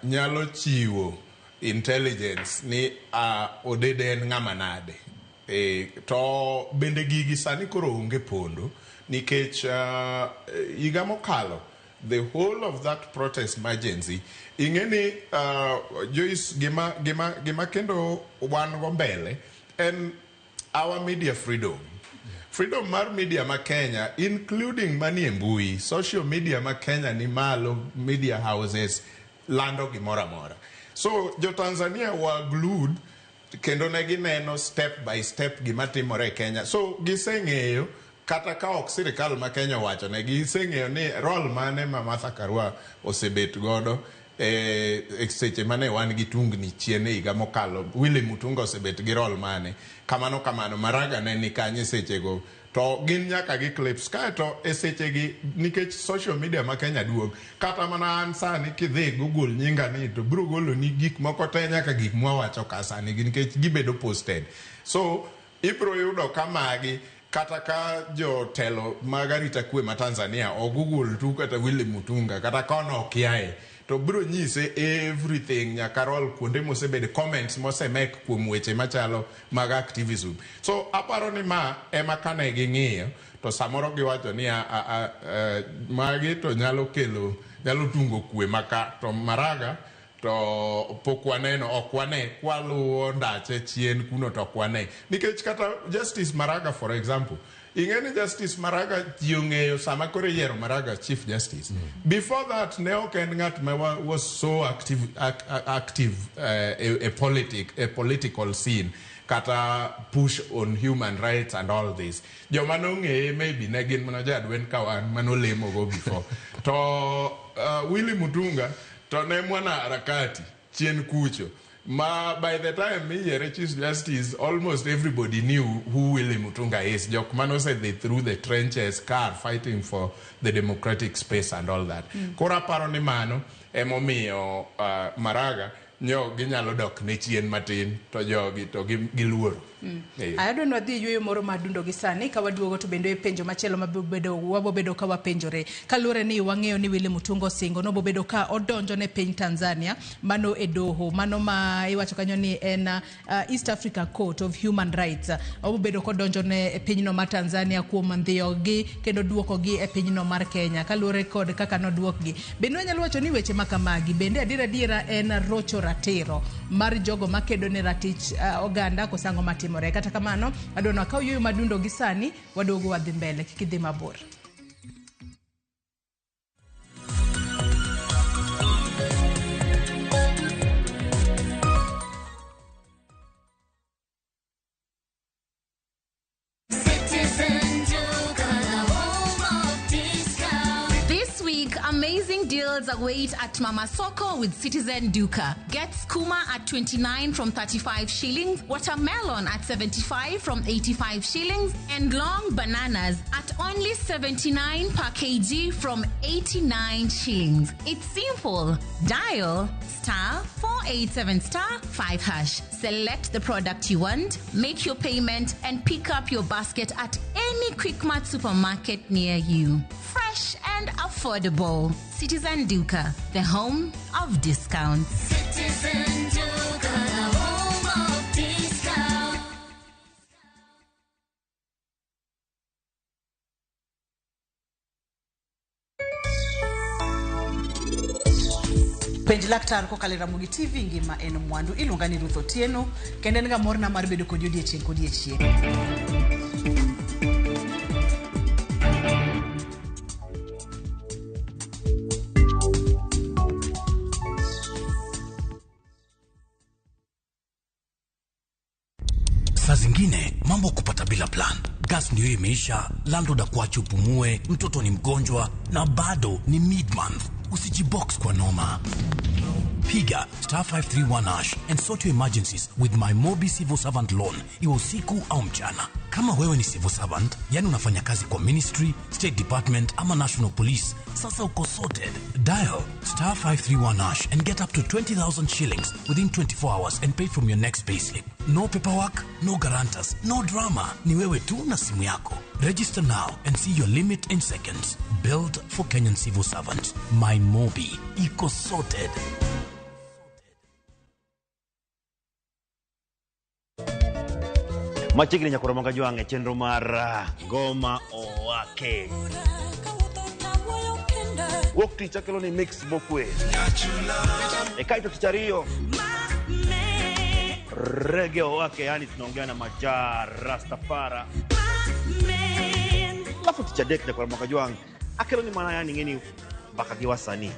nyalo chiwo intelligence ni Odede en ng'ama nade. To bende gigi sani koro onge pondo nikech higa mokalo the whole of that protest emergency ing'e ni Joyce, gima kendo wan go mbele en our media freedom. Freedom mar media ma Kenya, including manie mbui, social media ma Kenya ni malo, media houses lando gimoro amora. So jo Tanzania were glued kendo ne gineno step by step gima timore e Kenya. So giseng'eyo kata ka ok sirikal ma Kenya owacho ne giseng'eyo ni role mane ma Martha Karua osebet godo e seche mane wan gi tungni chien e higa mokalo. Willy Mutunga osebet gi role mane kamano kamano, Maraga ne ni kanye sechego, to gin nyaka gi clips kaeto e sechegi nikech social media ma Kenya duong'. Kata mana an sani kidhi Google nyinga ni to biro goloni gik moko te, nyaka gik mwawacho ka sani gi nikech gibedo posted. So ibiro yudo ka magi kata ka jotelo mag arita kwe ma Tanzania o Google tu kata Willy Mutunga kata kono okiaye to biro nyise everything, nyaka role kuonde mosebede, comments mosemek kuom weche machalo mag activism. So aparo ni ma ema kane ging'iyo to samoro giwacho ni a, magi to nyalo kelo, nyalo tungo kwe maka to Maraga to pok waneno, ok wane kwaluwo ndache chien kuno to ok wane nikech kata Justice Maraga, for example, ing'e ni Justice Maraga ji ong'eyo sama koro iyiero Maraga Chief Justice. Before that ne ok en ng'at ma was so active a political scene kata push on human rights and all this. Joma nong'eye maybe ne gin mana jadwen ka wan manolemogo before to Willy Mutunga to ne mwana harakati chien kucho. Ma by the time miyiere Chief Justice, almost everybody knew who Willy Mutunga is. Jok mane osedhi through the trenches car fighting for the democratic space and all that. Koro aparo ni mano emomiyo Maraga nyo ginyalo dok ne chien matin to jogi to giluoro. Ayudo ni wadhi e yueyo moro madundo gi sani ka waduogo to bende e penjo machielo mabobedo ka wapenjore kaluwore ni wang'eyo ni Willy Mutunga osingo nobobedo ka odonjo ne piny Tanzania mano e doho mano ma iwacho kanyo ni en East Africa Court of Human Rights. Obobedo kodonjo ne pinyno mar Tanzania kuom ndhiyogi kendo duokogi e pinyno mar Kenya kaluwore kod kaka noduokgi. Bende wanyalo wacho ni weche makamagi bende adiera adiera en rocho ratiro mar jogo makedo ne ratich oganda kosango matimore. Kata kamano adwa ni wakaw yueyo madundo gi sani waduogo wadhi mbele kik idhi mabor. This week, amazing deals await at Mama Soko with Citizen Duka. Get skuma at 29 from 35 shillings, watermelon at 75 from 85 shillings, and long bananas at only 79 per kg from 89 shillings. It's simple. Dial *487*5#. Select the product you want, make your payment, and pick up your basket at any Quickmart supermarket near you. Fresh and affordable. Citizen Duka, the home of discounts. Citizen Duka, the home of discounts. Penj laktar kokalo e Ramogi TV ngima en mwandu. Iluonga ni Ruth Otieno kendo en ga morna mar bedo kodi odiechieng' kodiechieng'. Saa zingine mambo kupata bila plan. Gas ndio imeisha, landlord akuache upumue, mtoto ni mgonjwa na bado ni mid-month. Usijibox kwa noma. Piga *531# and sort your emergencies with my Mobi Civil Servant Loan, iwe usiku au mchana. Kama wewe ni civil servant, yani unafanya kazi kwa ministry, state department ama national police, sasa uko sorted. Dial *531# and get up to 20,000 shillings within 24 hours and pay from your next payslip. No paperwork, no guarantors, no drama. Ni wewe tu na simu yako. Register now and see your limit in seconds. Build for Kenyan civil servants. My Mobi. Iko sorted. Machiegni nyakoro Mangajwang' e chenro mar Ngoma Owake. Wuok tich akelo ni mix mokwe. E kaito tich ariyo Reggae Owake, yani tunaongea na Maja Rastafara. Alafu tich adek nyakoro Mangajwang' akelo ni mana yani ng'eni mbaka gi wasanii.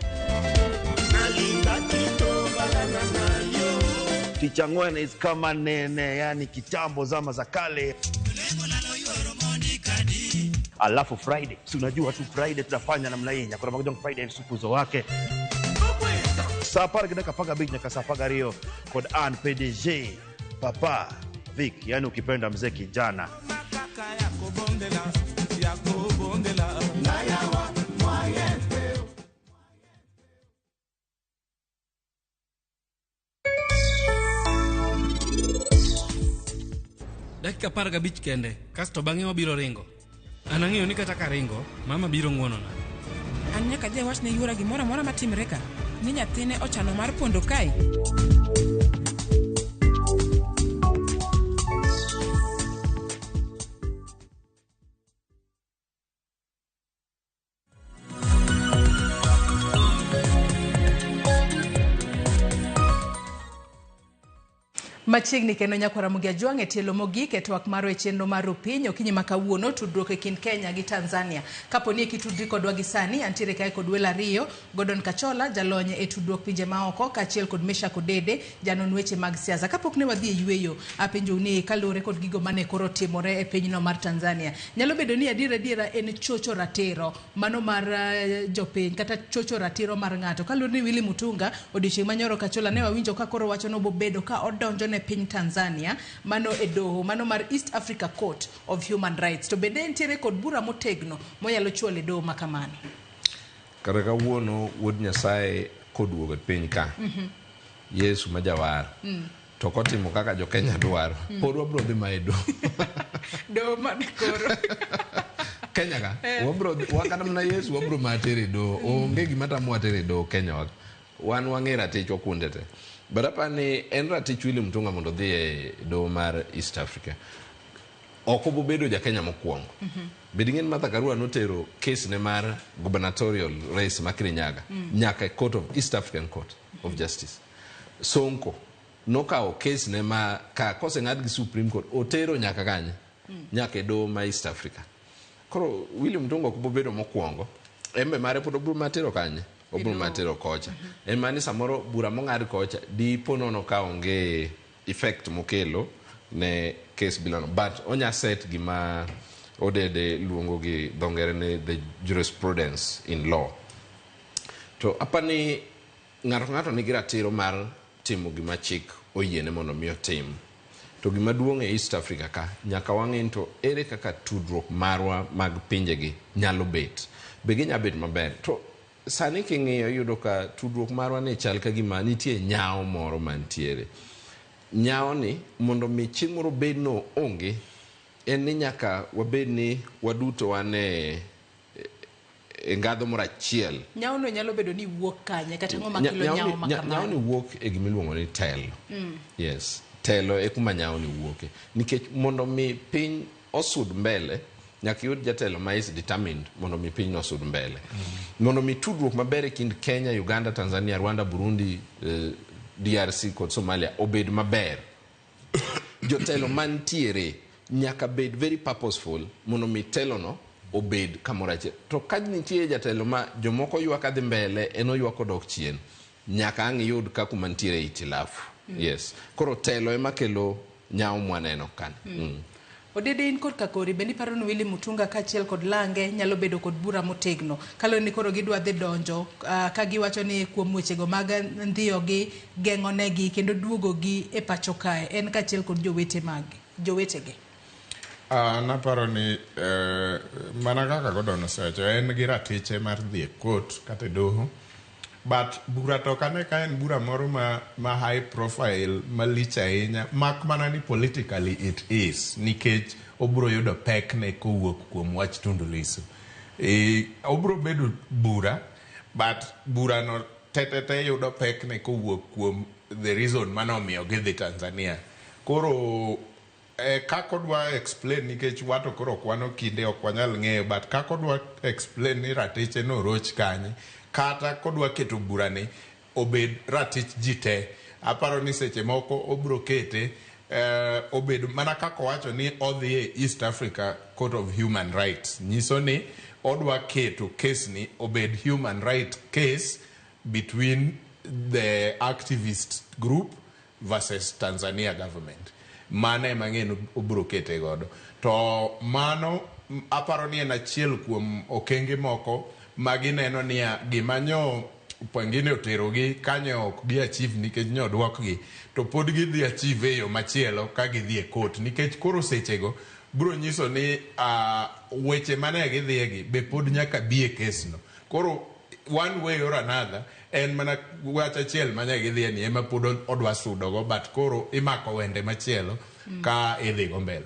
Tich ang'wen is kama nene, yani kitambo zama za kale. Alafu Friday, si unajua tu Friday tunafanya namna hii. Nyakoro Mangajwang' Friday supuzo wake. Saa apar gi dakika 15 nyaka saa 12 kod Ann PDG Papa Vic, yani ukipenda mzee kijana. Dakika 15 kende, kasto bang'e wabiro ringo. An ang'eyo ni kata ka ringo, mama biro ng'wonona. An nyaka adhi awach ne yuora gimoro amora matimre ka, ni nyathine ochano mar pondo kae. Machiegni kendo nyakwara Ramogi Ajwang' e tielo mogik e twak marwa e chenro mar Rupiny okinyi ma kawuono tudruok e kind Kenya gi Tanzania. Kapo ni kitudri kodwa gi sani, antiere kae kod welo ariyo, Gordon Kachola, jalony e tudruok pinje maoko, kaachiel kod Meshack Odede, janon weche mag siasa. Kapok ne wadhi e yweyo, apenjou ni kaluwore kod gigo mane koro timore e pinyno mar Tanzania, nyalo bedo ni adier adiera en chocho ratiro mano mar jopiny kata chocho ratiro mar ng'ato. Kaluwore ni Willy Mutunga odiochieng' manyoro Kachola ne wawinjo ka koro wacho ni obobedo ka odonjo ne piny Tanzania mano e doho mano mar East Africa Court of Human Rights. To bende entiere kod bura motegno monyalo chwalo e doho ma kamano. Kata kawuono wuod Nyasaye koduogo e piny ka, Yesu ma jawar, to kotimo kaka jo Kenya dwaro, pod wabro dhi ma e doho. Doho mane koro? Kenya ka, wabro kata mana Yesu wabro ma tere e doho. Onge gima tamowa tere e doho Kenya wa. Wan wang'e ratichwa kuonde te. But apani en ratich Willy Mutunga mondo odhi e doho mar East Africa. Ok obobedo ja Kenya mokwongo. Bed ing'e ni Martha Karua notero case ne mar gubernatorial race ma Kirinyaga nyaka e court of East African Court of Justice. Sonko nokawo case ne ma ka koseng'ad gi Supreme Court otero nyaka kanye? Nyaka e doho ma East Africa. Koro Willy Mutunga ok bobedo mokwongo. En be mare pod obiro matero kanye? Obiro matero kocha. En mana ni samoro bura mong'ad kocha dipo nono ka onge effect mokelo ne case bilano. But onya set gima Odede luongo gi dho ngere ni the jurisprudence in law. To apani ng'ato ka ng'ato nigi ratiro mar timo gima chik oyiene mondo mi otim. To gima duong' e East Africa ka, nyaka wang'e ni to ere kaka tudruok marwa mag pinjegi nyalo bet. Be ginya bet maber? To sani king'iyo iyudo ka tudruok marwa ni chal ka gima nitie nyawo moro mantiere. Nyawo ni mondo mi chieng' moro bed no onge, en ni nyaka wabed ni waduto wan e ngadho moro achiel. Nyawo no nyalo bedo ni wuok kanye kata ang'o makelo nyawo ma kamano? Nyawo ni wuok e gima iluongo ni telo. Yes, telo e kuma nyawo ni wuoke. Nikech mondo mi piny osud mbele, nyaka iyud jatelo ma is determined mondo mi piny no osud mbele. Mondo mi tudruok maber e kind Kenya, Uganda, Tanzania, Rwanda, Burundi, DRC kod Somalia obed maber. Jotelo mantiere nyaka bed very purposeful mondo mi telo no obed kamoro achiel. To ka nitie jatelo ma jomoko ywak adhi mbele, en oywak odok chien, nyaka ang' iyud ka kuma nitiere itilafu. Yes. Koro telo ema kelo nyawo mwaneno kani. Odede in kod kakori, bende iparo ni Willy Mutunga kaachiel kod Lange nyalo bedo kod bura motegno? Kaluwore ni koro gidwa dhi donjo ka giwacho ni kuom wechego mag ndhiyogi, geng'onegi kendo duogogi e pacho kae, en kaachiel kod jowete mage, jowetege. Naparo ni mana kaka Gordon osewacho, en gi ratiche mar dhi e court kata e doho. But bura to ok ane ka en bura moro ma high profile malich ahinya, mak mana ni politically it is, nikech obro yudo pek ne kowuok kuom wach Tundu Lissu. Obro bedo bura, but bura no te yudo pek ne kowuok kuom the reason manomiyo gidhi Tanzania. Koro kaka odwa explain, nikech wato koro ok wan okinde ok wanyal ng'eyo, but kaka odwa explain ni ratiche no oroch kanye, kata kodwa keto burani obed ratich ji te. Aparo ni seche moko obro kete obed mana kaka owacho ni odhi e East Africa Court of Human Rights, nyiso ni odwa keto case ni obed human right case between the activist group versus Tanzania government. Mano ema ng'e ni obro kete godo. To mano aparo ni en achiel kuom okenge moko ma gineno niya gima nyo pengine oterogi kanyo ok gi achieve nikech nyo duokgi, to pod gidhi achieve e yo machielo ka gidhi e court, nikech koro sechego bro nyiso ni weche mane gidhiye gi be pod nyaka bi e case no. Koro one way or another en mana wach achiel mane gidhiye ni ema pod odwa sudogo, but koro imako wende machielo. Ka idhi go mbele.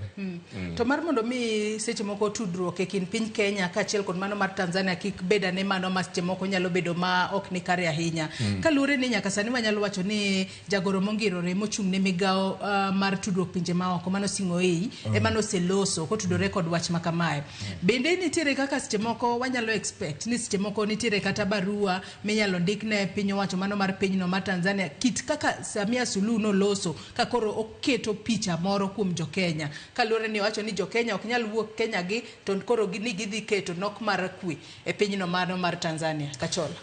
To mar mondo mi seche moko tudruok e kind piny Kenya kaachiel kod mano mar Tanzania kik bed ane mano ma seche moko nyalo bedo ma ok ni kare ahinya. Kaluwore ni nyaka sani wanyalo wacho ni jagoro mongirore mochung' ne migawo mar tudruok pinje maoko mano Sing'oei ema noseloso kotudore kod wach ma kamae. Bende nitiere kaka seche moko wanyalo expect ni seche moko nitiere kata barua minyalo ndik ne piny owacho mano mar pinyno mar Tanzania kit kaka Samia Suluhu noloso ka koro oketo picha moro kuom jo-Kenya kaluwore ni owacho ni jo-Kenya ok nyal wuok Kenya gi to koro ni gidhi keto nok mar kwe e pinyno mano mar Tanzania. Kachola.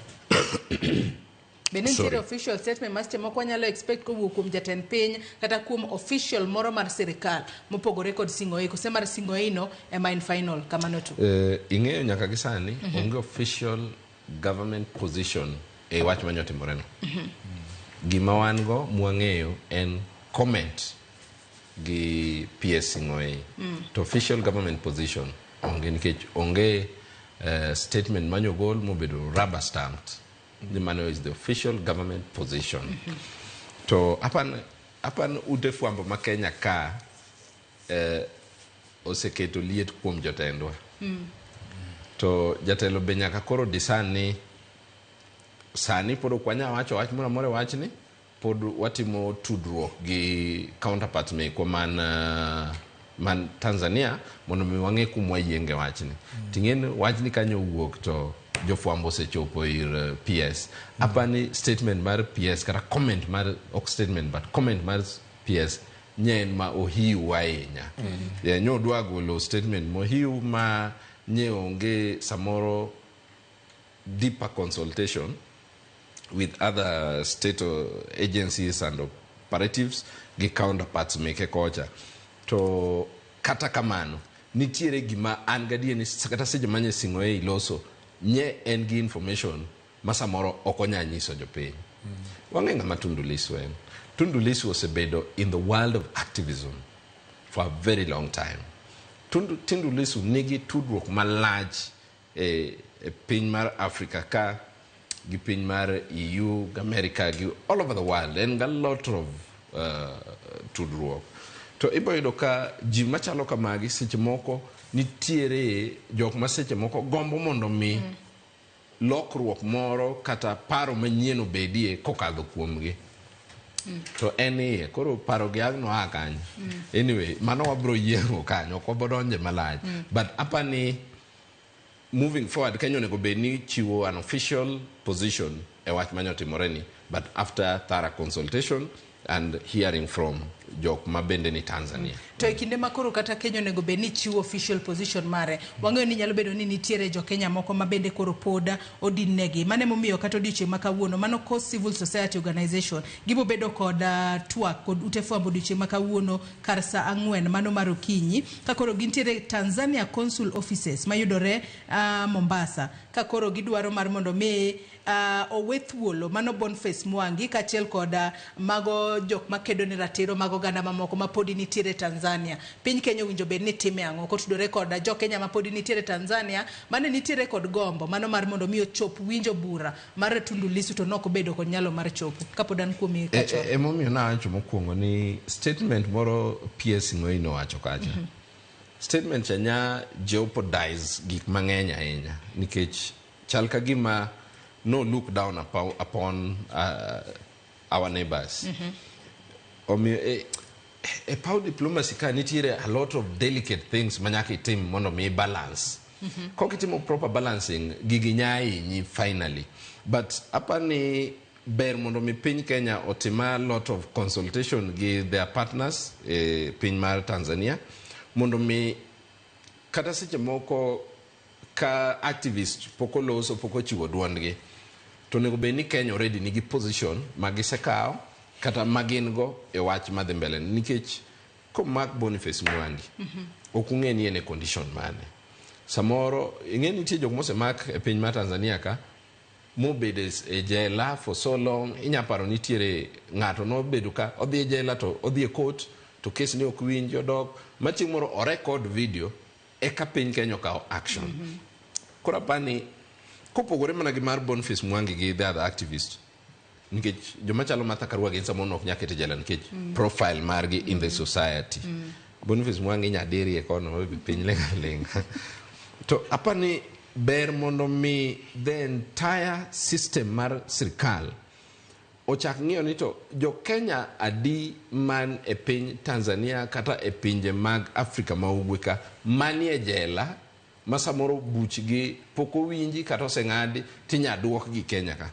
Bende nitiere official statement ma seche moko wanyalo expect kowuok kuom jatend piny kata kuom official moro mar sirikal mopogore kod Sing'oei kose mar Sing'oei no ema en final kamano tu. Ing'eyo nyaka gi sani onge official government position e wach manyotimoreno. Gima wan go mwang'eyo en comment gi PS Sing'oei. To official government position onge nikech onge statement manyogol mobedo rubber stamped. Ni mano is the official government position. To apan ute fwambo ma Kenya ka oseketo liet kuom jotendwa. To jatelo be nyaka koro discern ni sani pod ok wanyal wacho wach moro amora e wachni, pod watimo tudruok gi counterparts mekwa man Tanzania mondo mi wang'e kuma wayienge wachni. Ting'e ni wachni kanyo owuok to jofwambo osechopo ir PS. Apani statement mar PS kata comment mar, ok statement but comment mar PS nye en ma ohiu ahinya. Yeah, nyo odwa golo statement mohiu ma nye onge samoro deeper consultation with other state agencies and operatives gi counterparts meke kocha. To kata kamano, nitiere gima an gadier ni kata seche manye Sing'oei loso, nye en gi information ma samoro ok onya nyiso jopiny. Wang'e ng'ama Tundu Lissu en. Tundu Lissu osebedo in the world of activism for a very long time. Tundu Lissu nigi tudruok malach e piny mar Africa ka gi piny mar EU, gi America, gi all over the world. En ga lot of tudruok. To ibo yudo ka ji machalo kamagi seche moko nitiere jok ma seche moko gombo mondo mi lokruok moro kata paro manyien obedie kokadho kuomgi. To en iye, koro paro gi ang' noa kanyo. Anyway, mano wabro yieng'o kanyo, ok wabodonje malach. But apani moving forward, Kenya onego bed ni chiwo an official position e wach manyotimore ni, but after thorough consultation and hearing from jok ma bende ni Tanzania. To e kinde ma koro kata Kenya onego bed ni chiwo official position mare, wang'eyo ni nyalo bedo ni nitiere jo Kenya moko ma bende koro pod odinnegi. Mano emomiyo kata odiochieng' ma kawuono, mano Coast Civil Society Organization gibo bedo kod twak kod ute fwambo odiochieng' ma kawuono kar saa 4 mano mar okinyi, ka koro gintiere Tanzania Consul Offices mayudore Mombasa, ka koro gidwaro mar mondo mi owe thuolo mano Boniface Mwangi kaachiel kod mago jok makedo ne ratiro mag oganda mamoko ma podi nitiere Tanzania. Piny Kenya owinjo bed ni time ang'o kotudore kod jo Kenya ma podi nitiere Tanzania mane nitiere kod gombo mano mar mondo mi ochop winjo bura mar Tundu Lissu to nok obedo kod nyalo mar chopo. Kapod an kuomi Kachola. Emomiyo nawacho mokwongo ni statement moro PS Sing'oei nowacho kacha. Statement cha nya jeopardize gik mang'eny ahinya nikech chal ka gima no look down upon our neighbors. Omiyo e power diplomacy ka nitiere a lot of delicate things ma nyaka itim mondo mi balance. Kok itimo proper balancing, gigi nya hinyi finally. But apani ber mondo mi piny Kenya otim a lot of consultation gi their partners e piny mar Tanzania mondo mi kata seche moko ka activist pok oloso, pok ochiwo duondgi, to onego bed ni Kenya already nigi position ma gisekawo kata ma gin go e wach madhi mbele nikech komak Boniface Mwangi ok ung'e ni en e condition mane. Samoro ing'e nitie jok mosemak e piny mar Tanzania ka mobedo e jela for so long. Inya paro nitiere ng'ato nobedo ka odhi e jela to odhi e court to kes ne ok winji odok ma chieng' moro o record video eka piny Kenya okawo action. Koro apani kopogore mana gi mar Boniface Mwangi gi the other activist, Nikech joma chalo Martha Karua gin samoro ok nyal ket e jela nikech profile margi in the society. Boniface Mwangi nyadiri e kono maybe piny ling' aling'a. To apani ber mondo mi the entire system mar sirkal ochak ng'iyo ni to jo Kenya adi man e piny Tanzania kata e pinje mag Afrika ma ugwe ka manie jela ma samoro buchgi pok owinji kata oseng'adi tinya duokgi Kenya ka.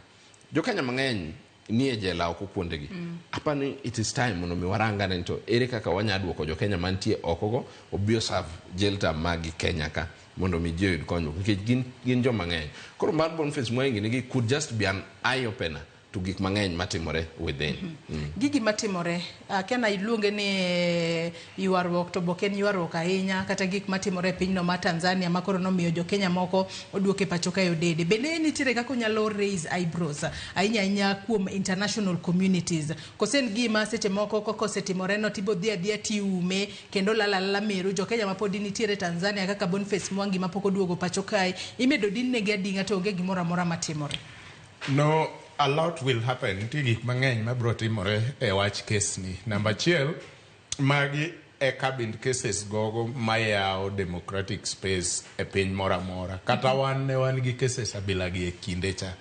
Jo Kenya mang'eny nie jela oko kuondegi. Apani it is time mondo mi warangane ni to ere kaka wanya duoko jo Kenya mantie oko go obi oserve jail term mag gi Kenya ka mondo mi ji oyud konyruok nikech gin joma ng'eny. Koro mar Boniface Mwangi nigi could just be an eye opener to gik mang'eny matimore within. Gigi matimore akia na iluonge ni ywaruok to bok en ywaruok ahinya kata gik matimore e pinyno mar Tanzania ma koro nomiyo jo Kenya moko oduok e pacho kae odede. Bende nitiere kaka onyalo raise eyebrows ahinya ahinya kuom international communities. Kose en gima seche moko kaka osetimore no tibo dhi adhiya tiume kendo lala alala meru jo Kenya mapodi nitiere Tanzania kaka Boniface Mwangi mapok oduogo pacho kae imedo din negi ading'a to onge gimoro amora matimore. No, a lot will happen. Nitie gik mang'eny mabiro timore e wach kes ni. Namba achiel, magi e cabinet cases gogo mayawo democratic space e piny moro amora. Kata wan ne wan gi cases abila gi e kinde cha.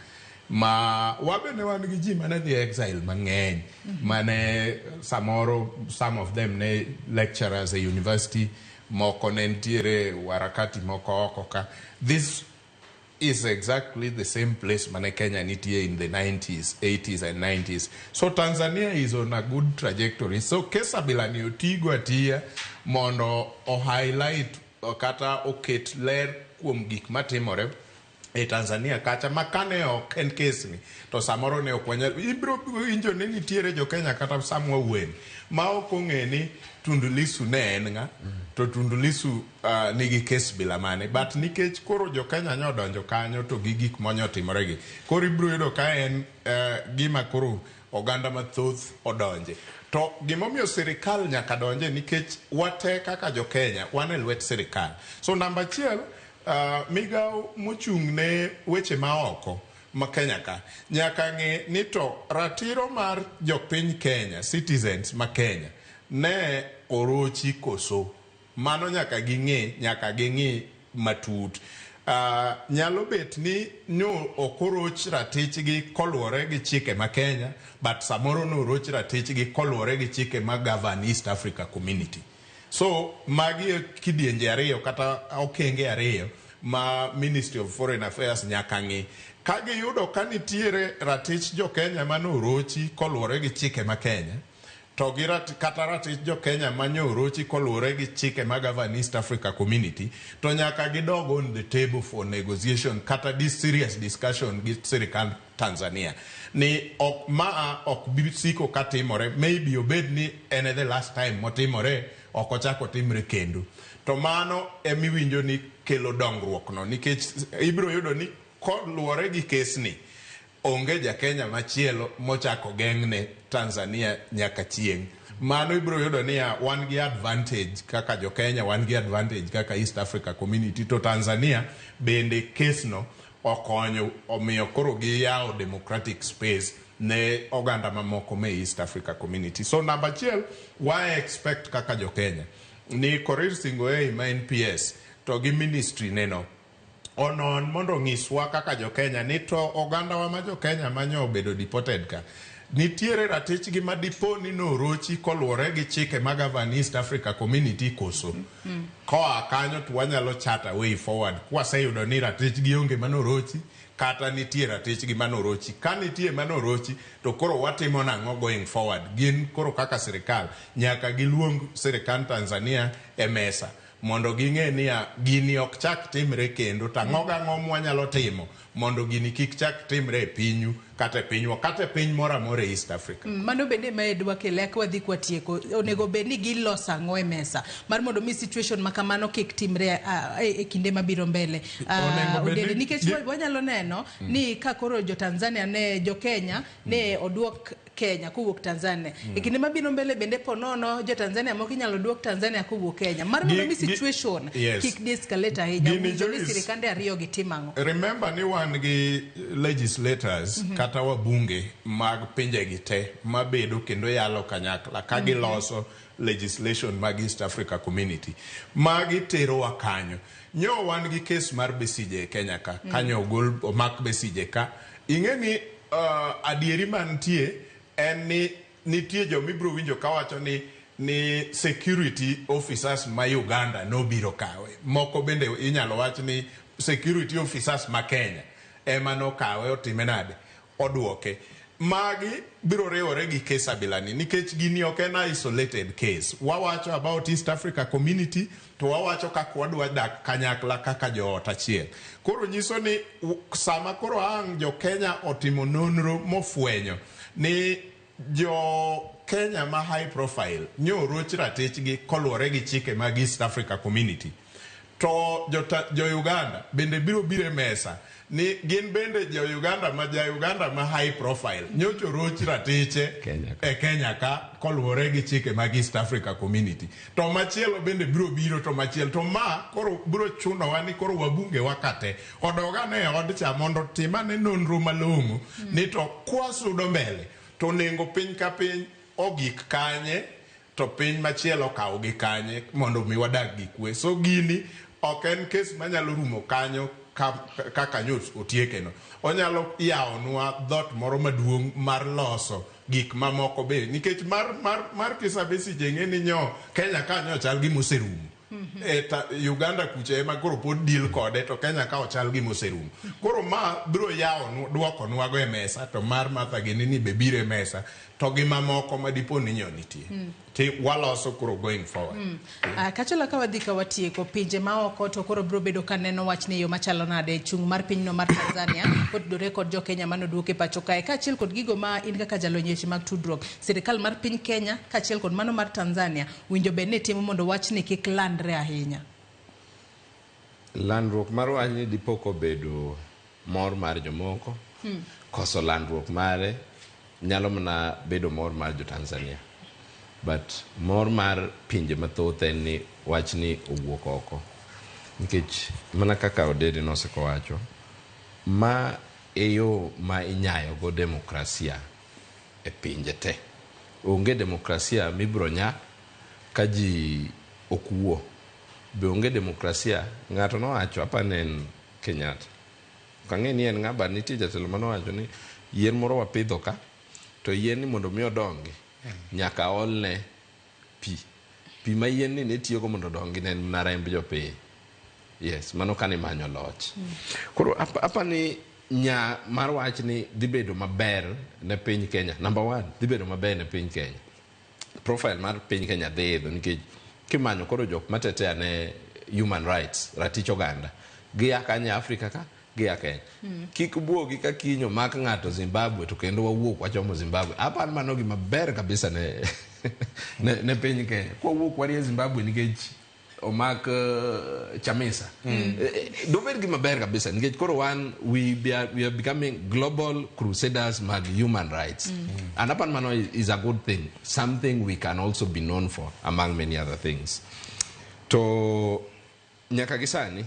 Ma wabe ne wan gi ji mane dhi exile mang'eny. Mane samoro some of them ne lecturers e university, moko ne nitiere warakati moko oko ka. This is exactly the same place mane Kenya nitie in the 90s, 80s and 90s. So Tanzania is on a good trajectory. So case abila ni otigo atiya mondo o highlight kata oket ler kuom gik matimore e Tanzania kacha ma kane ok en case ni to samoro ne ok wanyal ibiro winjo ni nitiere jo Kenya kata samwa wen ma ok ong'e ni Tundu Lissu ne en ng'a to Tundu Lissu nigi case bila mane but nikech koro jo Kenya nyodonjo kanyo to gi gik monyotimore gi koro ibiro yudo ka en gima koro oganda mathoth odonje to gimomiyo sirikal nyaka donje nikech wate kaka jo Kenya wan e lwet sirikal. So namba achiel, migawo mochung' ne weche maoko ma Kenya ka nyaka ng'e ni to ratiro mar jopiny Kenya, citizens ma Kenya ne orochi koso mano nyaka ging'e, nyaka ging'i matut. Nyalo bet ni nyo ok oroch ratichgi koluwore gi chike ma Kenya, but samoro noroch ratichgi koluwore gi chike ma govern East Africa Community. So magi e kidienje ariyo kata okenge ariyo ma Ministry of Foreign Affairs nyaka ng'i. Ka giyudo ka nitiere ratich jo Kenya manorochi koluwore gi chike ma Kenya, to gi kata ratich jo Kenya manyorochi koluwore gi chike ma govern East Africa Community, to nyaka gidog on the table for negotiation kata this serious discussion gi sirikand Tanzania. Ni ok maa ok bi siko katimore, maybe obed ni en e the last time motimore, ok ochak otimre kendo. To mano emiwinjo ni kelo dongruok no, nikech ibiro yudo ni koluwore gi kes ni, onge ja Kenya machielo mochako geng'ne Tanzania nyaka chieng'. Mano ibiro yudo niya wan gi advantage kaka jo Kenya, wan gi advantage kaka East Africa Community, to Tanzania bende kes no okonyo omiyo koro giyawo democratic space ne oganda mamoko me East Africa Community. So namba achiel, wa expect kaka jo Kenya ni Korir Sing'oei ma en PS to gi ministry neno onon mondo onyiswa kaka jo Kenya ni to ogandawa ma jo Kenya manyo obedo deported ka nitiere ratichgi ma dipo ni norochi koluwore gi chike mag govern East Africa Community koso. Koa kanyo to wanyalo chart a way forward kwaseyudo ni ratichgi onge manorochi kata nitie ratichgi manorochi. Ka nitie manorochi to koro watimo nang'o going forward? Gin koro kaka sirikal nyaka giluong sirikand Tanzania e mesa mondo ging'e niya gini ok chak timre kendo to ang'o gang'o mwanyalo timo mondo gini kik chak timre e pinyu kata e pinywa kata e piny moro amora e East Africa. Mano bende ema dwa kele ka wadhi kwatieko. Onego bed ni giloso ang'o e mesa mar mondo mi situation ma kamano kik timre e kinde mabiro mbele. Onego bed Odede, ni nikech wanyalo neno ni ka koro jo Tanzania ne jo Kenya ne oduok Kenya kowuok Tanzania. E kinde mabiro mbele bende po nono jo Tanzania moko inyalo duok Tanzania kowuok Kenya. Mar mondo mi situation kik de-escalate ahinya, Gini owinjo ni Joyce- sirikande ariyo gi tim ang'o? Remember ni wan gi legislators kata wabunge mag pinjegi te mabedo kendo yalo kanyakla ka giloso legislation mag East Africa Community. Magi terowa kanyo. Nyo wan gi kes mar Besigye e Kenya ka. Kanyo ogol omak Besigye ka. Ing'e ni adieri mantie en ni nitie joma ibiro winjo kawacho ni ni security officers ma Uganda nobiro kawe. Moko bende inyalo wach ni security officers ma Kenya ema nokawe otime nade oduoke. Magi biro riwore gi kes abilani nikech gini ok en isolated case. Wawacho about East Africa Community to wawacho kaka wadwa dak kanyakla kaka joot achiel. Koro nyiso ni sama koro ang' jo Kenya otimo nonro mofwenyo ni jo Kenya ma high profile nyoroch ratichgi koluwore gi chike mag East Africa Community. To jo Uganda bende biro biro e mesa ni gin bende jo Uganda ma ja Uganda ma high profile nyocha oroch ratiche e Kenya ka koluwore gi chike mag East Africa Community. To machielo bende biro biro to machielo to ma koro biro chunowa ni koro wabunge wa ka te odog ane e od cha mondo otim ane nonro malong'o ni to kwasudo mbele to onego piny ka piny ogik kanye to piny machielo okaw gi kanye mondo mi wadag gi kwe. So gini ok en kes manyalo rumo kanyo kaka nyo otieke no. Onyalo yawonwa dhot moro maduong' mar loso gik mamoko be nikech mar Kizza Besigye ng'e ni nyo Kenya ka nyo chal gima oserumo. Uganda kucha ema koro pod deal kode to Kenya ka ochal gima oserumo. Koro ma biro yawonwa duokonwa go e mesa to mar Martha gini ni be biro e mesa to gi mamoko ma dipo ni nyo nitie. Ti waloso koro going forward. Kachola ka wadhi ka watieko pinje maoko to koro biro bedo ka neno wachni e yo machalo nade chung' mar pinyno mar Tanzania kotudore kod jo Kenya manoduok e pacho kae kaachiel kod gigo ma in kaka jalony e weche mag tudruok sirikal mar piny Kenya kaachiel kod mano mar Tanzania winjo bed ni timo mondo wachni kik landre ahinya. Landruok mar wachni dipo kobedo mor mar jomoko. Koso landruok mare nyalo mana bedo mor mar jo Tanzania. But mor mar pinje mathoth en ni wachni owuok oko. Nikech mana kaka Odede nosekowacho, ma e yo ma inyayo go demokrasia e pinje te. Onge demokrasia mibiro nya ka ji ok wuo. Be onge demokrasia, ng'ato nowacho, apa ne en Kenyatta. Ok ang'e ni en ng'a, but nitie jatelo manowacho ni yien moro wapidho ka, to yien ni mondo mi odongi, nyaka olne pi. Pi ma yien ni ne tiyogo mondo odongi ne en mana remb jopiny. Yes, mano kane imanyo loch. Koro apa ni nya mar wach ni dhi bedo maber ne piny Kenya. Number one, dhi bedo maber ne piny Kenya. Profile mar piny Kenya dhi idho nikech kimanyo koro jok matetea ne human rights, ratich oganda, gia kanye Afrika ka, gia Kenya. Kik buogi ka kiny omak ng'ato Zimbabwe to kendo wawuok wachomo Zimbabwe. Apa ni mano gima ber kabisa ne piny Kenya. Kwawuok warie Zimbabwe nikech omak Chamisa. Dobed gima ber kabisa nikech koro wan we are becoming global crusaders mag human rights. And apa mano is a good thing, something we can also be known for among many other things. To nyaka gi sani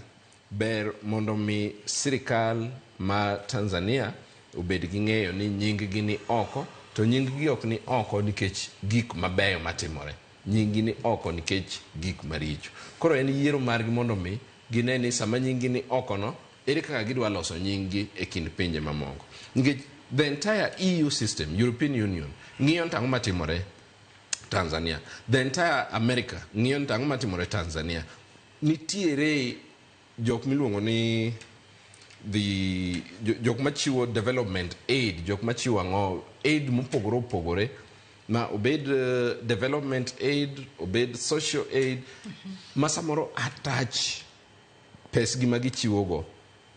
ber mondo mi sirikal ma Tanzania obed gi ng'eyo ni nying gi ni oko, to nying gi ok ni oko nikech gik mabeyo matimore. Nying gi ni oko nikech gik maricho. Koro en yiero margi mondo mi gine ni sama nying gi ni oko no, ere kaka gidwa loso nying gi e kind pinje mamoko. Nikech the entire EU system, European Union, ng'iyo ni ang'o matimore Tanzania. The entire America ng'iyo ni ang'o matimore Tanzania. Nitiere jok miluongo ni the jok machiwo development aid, jok machiwo ang'o, aid mopogore opogore, ma obed development aid, obed social aid, ma samoro attach pesgi ma gichiwogo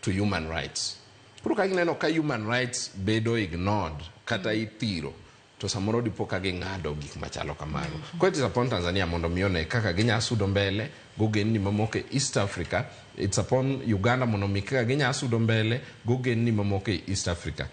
to human rights. Koro ka gineno ka human rights bedo ignored kata ithiro, to samoro dipo ka ging'ado gik machalo kamago. Koro it is upon Tanzania mondo mi one kaka ginya sudo mbele gogendni mamoko e East Africa. It's upon Uganda mondo mi kaka ginya sudo mbele gogendni mamoko e East Africa.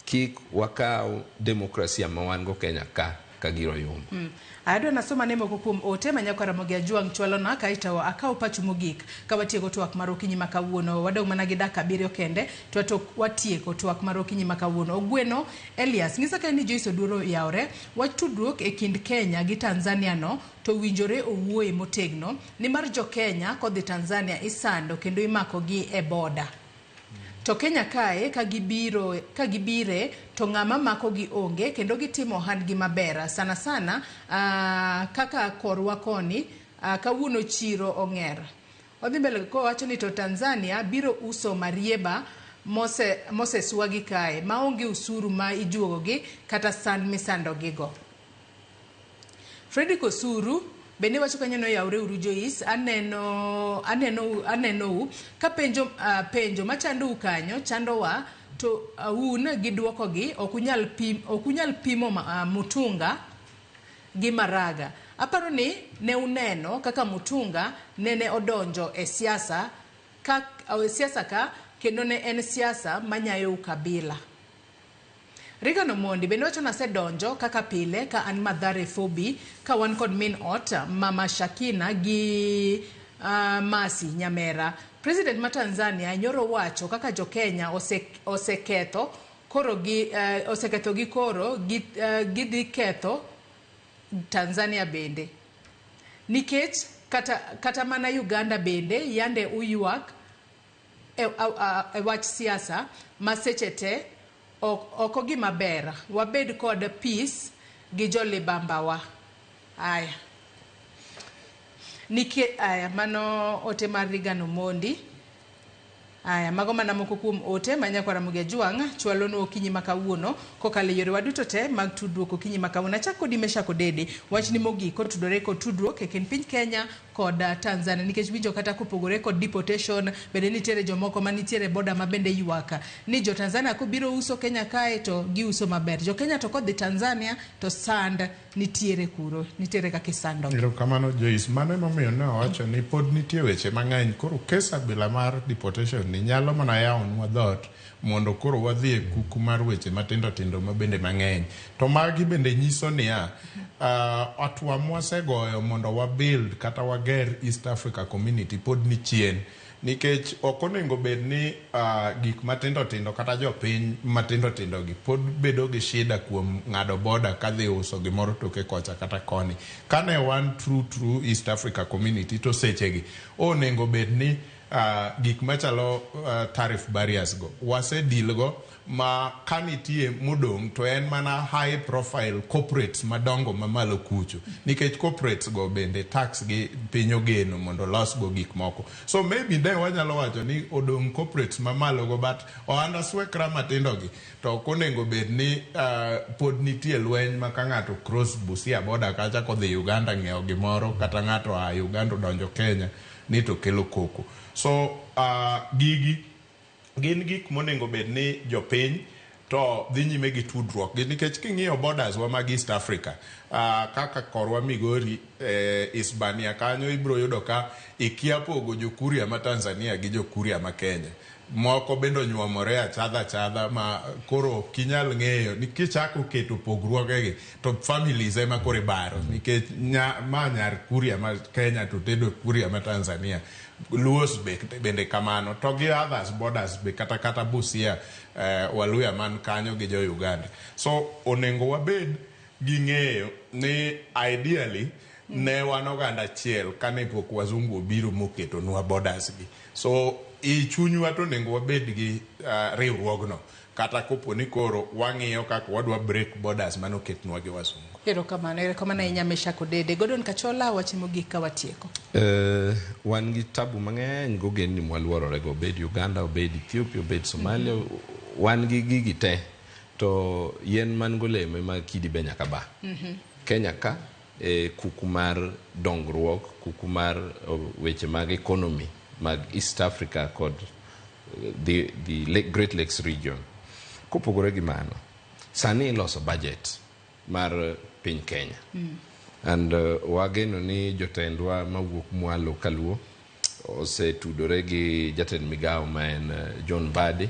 Kik wakaw demokrasia ma wan go Kenya ka ka giro yombo. Adwa nasoma ne moko kuom ote ma nyako Ramogi Ajwang' chwalona kaeto akaw pachu mogik ka watieko twak mar okinyi ma kawuono. Wadong' mana gi dakika abiriyo kende to watieko twak mar okinyi ma kawuono. Ogweno Elias nyisa ka ni Joyce Oduor oyawre wach tudruok e kind Kenya gi Tanzania no to winjore owuoye motegno nimar jo Kenya kodhi Tanzania isando kendo imako gi e boda. To Kenya kae ka gibire to ng'ama mako gi onge kendo gitimo ohandgi maber sana sana kaka korwa koni kawuono chiro ong'er. Odhi mbele kowacho ni to Tanzania biro uso marieba moseswagi kae maonge usuru ma ijuogogi kata sand misandogigo. Fredrick Osuru bende wacho kanyo no yawre uru Joyce, aneno ka penjo penjo machando kanyo chandowa to un gi duokogi ok unyal pimo Mutunga gi Maraga. Aparo ni ne uneno kaka Mutunga nene odonjo e siasa ka kendo ne en siasa manyayo ukabila. Reagan Omondi bende wacho nasedonjo kaka pile ka an Mathare Fobi ka wan kod min ot Mama Shakina gi Masi Nyamera. President ma Tanzania nyoro wacho kaka jo Kenya oseketho koro gi oseketho gi koro gidhi ketho Tanzania bende. Nikech kata mana Uganda bende yande uywak e wach siasa ma seche te oko gima ber wabed kod peace gi jolibambawa. Aya. Nike aya mano ote mar Reagan Omondi. Aya mago mana moko kuom ote ma nyakwa Ramogi Ajwang' chwalonu okinyi ma kawuono kokalo e yorewa duto te mag tudruok okinyi ma kawuono. Achak kodi Meshack Odede, wachni mogik kotudore kod tudruok e kind piny Kenya kod Tanzania, nikech winjo kata kopogore kod deportation bende nitiere jomoko manitiere boda ma bende ywak ni jo Tanzania kobiro uso Kenya kae to giuso maber, jo Kenya to kodhi Tanzania to sand nitiere kuro, nitiere kaka isandogi. Erokamano Joyce, mano emomiyo ne owacho ni pod nitie weche mang'eny. Koro kes abila mar deportation ni nyalo mana yawonwa dhoot mondo koro wadhi e kuku mar weche matindo tindo ma bende mang'eny. To magi bende nyiso niya, hatua mwasegoyo mondo wabuild kata wager East Africa Community pod ni chien. Nikech ok onego bed ni gik matindo tindo kata jopiny matindo tindo gi pod bedo gi shida kuom ng'ado boda kadhi uso gimoro toke kocha kata koni. Kane wan true East Africa Community to sechegi onego bed ni gik machalo tariff barriers go wasedeal go ma kanitie modong' to en mana high profile corporates madongo mamalo kucho, nikech corporates go bende tax gi piny ogeno mondo los go gik moko. So maybe ne wanyalo wacho ni odong' corporates mamalo go, but ohanda swekra matindo gi to ok onego bed ni pod nitie lweny ma ka ng'ato cross Busia border kacha kodhi Uganda ng'iewo gimoro kata ng'ato a Uganda odonjo Kenya ni to kelo koko. So gigi gin gik monego bed ni jopiny to dhi nyime gi tudruok gi, nikech king'iyo borders wa mag East Africa kaka korwa Migori, Hispania kanyo ibiro yudo ka ikia pogo jokuria ma Tanzania gi jokuria ma Kenya. Moko bende onyuomore achadha ma koro ok inyal ng'eyo ni kichako keto pogruogegi to families ema koro ibaro, nikech ma nyar kuria ma Kenya to tedo kuria ma Tanzania. Luos bende kamano, to gi others borders be kata Busia, Waluya man kanyo gi jo Uganda. So onego wabed gi ng'eyo ni ideally ne wan oganda achiel kane pok wazungu obiro moketonwa borders gi. So i chunywa to onego wabed gi riwruogno kata kopo ni koro wang'iyo kaka wadwa break borders manoketnwa gi wazungu. Erokamano, erokamano ahinya Meshack Odede. Gordon Kachola, wach mogik ka watieko. Wan gi tabu mang'eny gogendni mwaluororego, obed Uganda, obed Ethiopia, obed Somalia, wan gi gigi te to yien man golemo ema kidi be nyaka ba. Kenya ka kuku mar dongruok, kuku mar weche mag economy mag East Africa kod the Great Lakes region. Kopogore gi mano, sani iloso budget mar piny Kenya. And wageno ni jotendwa mawuok mwalo kaluo osetudore gi jatend migawo ma en John Mbadi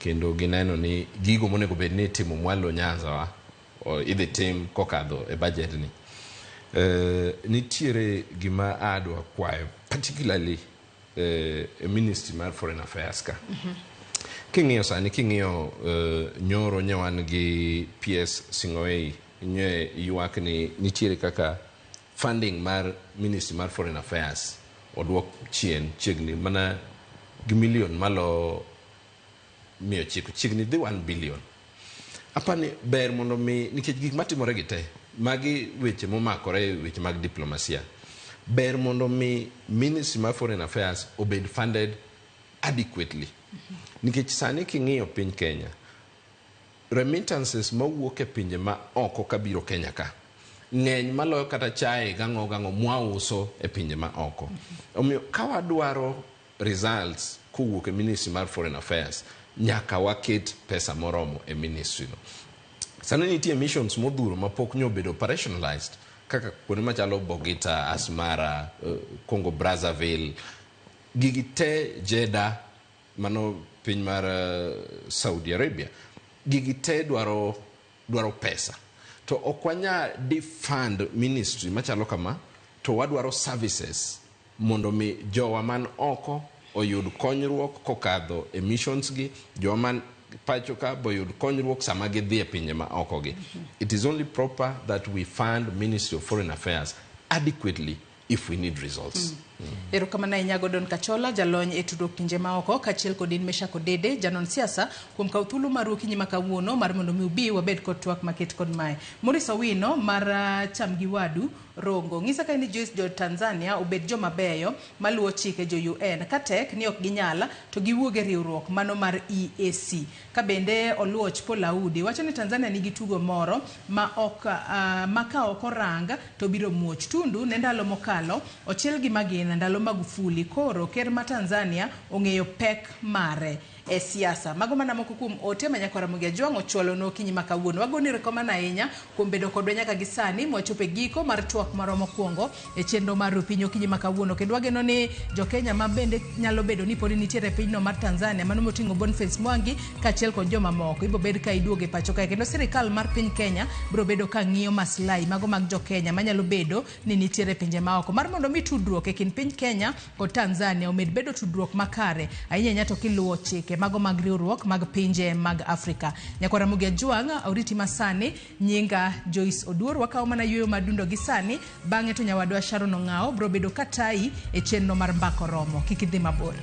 Kendo gineno ni gigo monego bed ni itimo mwalo Nyanza wa idhi tim kokadho e budget ni. Nitiere gima adwa kwayo particularly e Ministry mar Foreign Affairs ka. King'iyo sani, king'iyo nyoro nye wan gi PS Sing'oei nye ywak ni nitiere kaka funding mar Ministry mar Foreign Affairs oduok chien chiegni mana gi milion malo 900, chiegni dhi 1 billion. Apani ber mondo mi, nikech gik matimore gi te, magi weche momakore weche mag diplomasia, ber mondo mi Ministry mar Foreign Affairs obed funded adequately. Nikech sani king'iyo piny Kenya, remittances mawuok e pinje ma oko kabiro Kenya ka ng'eny maloyo kata chae gang'o gang'o mwauso e pinje ma oko. Omiyo ka wadwaro results kowuok e Ministry mar Foreign Affairs, nyaka waket pesa moromo e ministry no. Sani nitie missions modhuro mapok nyo obedo operationalized, kaka kuonde machalo Bogita, Asmara, Congo Brazzaville, gigi te, Jeddah, mano piny mar Saudi Arabia. Gigi te dwaro pesa. To ok wanyal defund ministry machalo kama, to wadwaro services mondo mi jowa man oko oyud konyruok kokadho e missions gi, jowa man pacho ka boyud konyruok sama gidhi e pinje ma oko gi. It is only proper that we fund Ministry of Foreign Affairs adequately if we need results. Erokamano ahinya Gordon Kachola, jalony e tudruok pinje maoko, kaachiel kod in Meshack Odede, janon siasa, kuom kawo thuolo maru okinyi ma kawuono mar mondo mi ubi wabed kod twak maket kod mae. Maurice Owino mar Cham gi Wadu Rongo ng'isa ka ni Joyce jo Tanzania obed joma beyo maluwo chike jo UN, ka tek ni ok ginyal to giwuog e riwruok mano mar EAC. Ka bende Oluoch Paul Audi wacho ni Tanzania nigi tugo moro ma ok ma ka ok orang to biro muoch. Tundu ne ndalo mokalo ochiel gi magina ndalo Magufuli, koro ker ma Tanzania ong'eyo pek mare e siasa. Mago mana moko kuom ote ma nyakwara Ramogi Ajwang' ochwalo no okinyi ma kawuono. Wagoni erokamano ahinya kuom bedo kodwa nyaka gi sani mwachopo e giko mar twak marwa mokwongo e chenro mar Rupiny okinyi ma kawuono. Kendo wageno ni jokenya ma bende nyalo bedo ni pod nitiere e pinyno mar Tanzania, mano moting'o Boniface Mwangi kaachiel kod jomamoko, ibiro bed ka iduogo e pacho kae. Kendo sirikal mar piny Kenya biro bedo ka ng'iyo maslahi mago mag jokenya manyalo bedo ni nitiere e pinje maoko, mar mondo mi tudruok e kind piny Kenya kod Tanzania omed bedo tudruok makare ahinya ahinya to kiluwo chike mago mag riwruok mag pinje mag Afrika. Nyakwara Ramogi Ajwang' oriti masani, nyinga Joyce Oduor. Wakawo mana yueyo madundo gi sani, bang'e to nyawadwa Sharon Ong'awo biro bedo katayi e chenro mar Mbako Romo. Kik idhi mabor.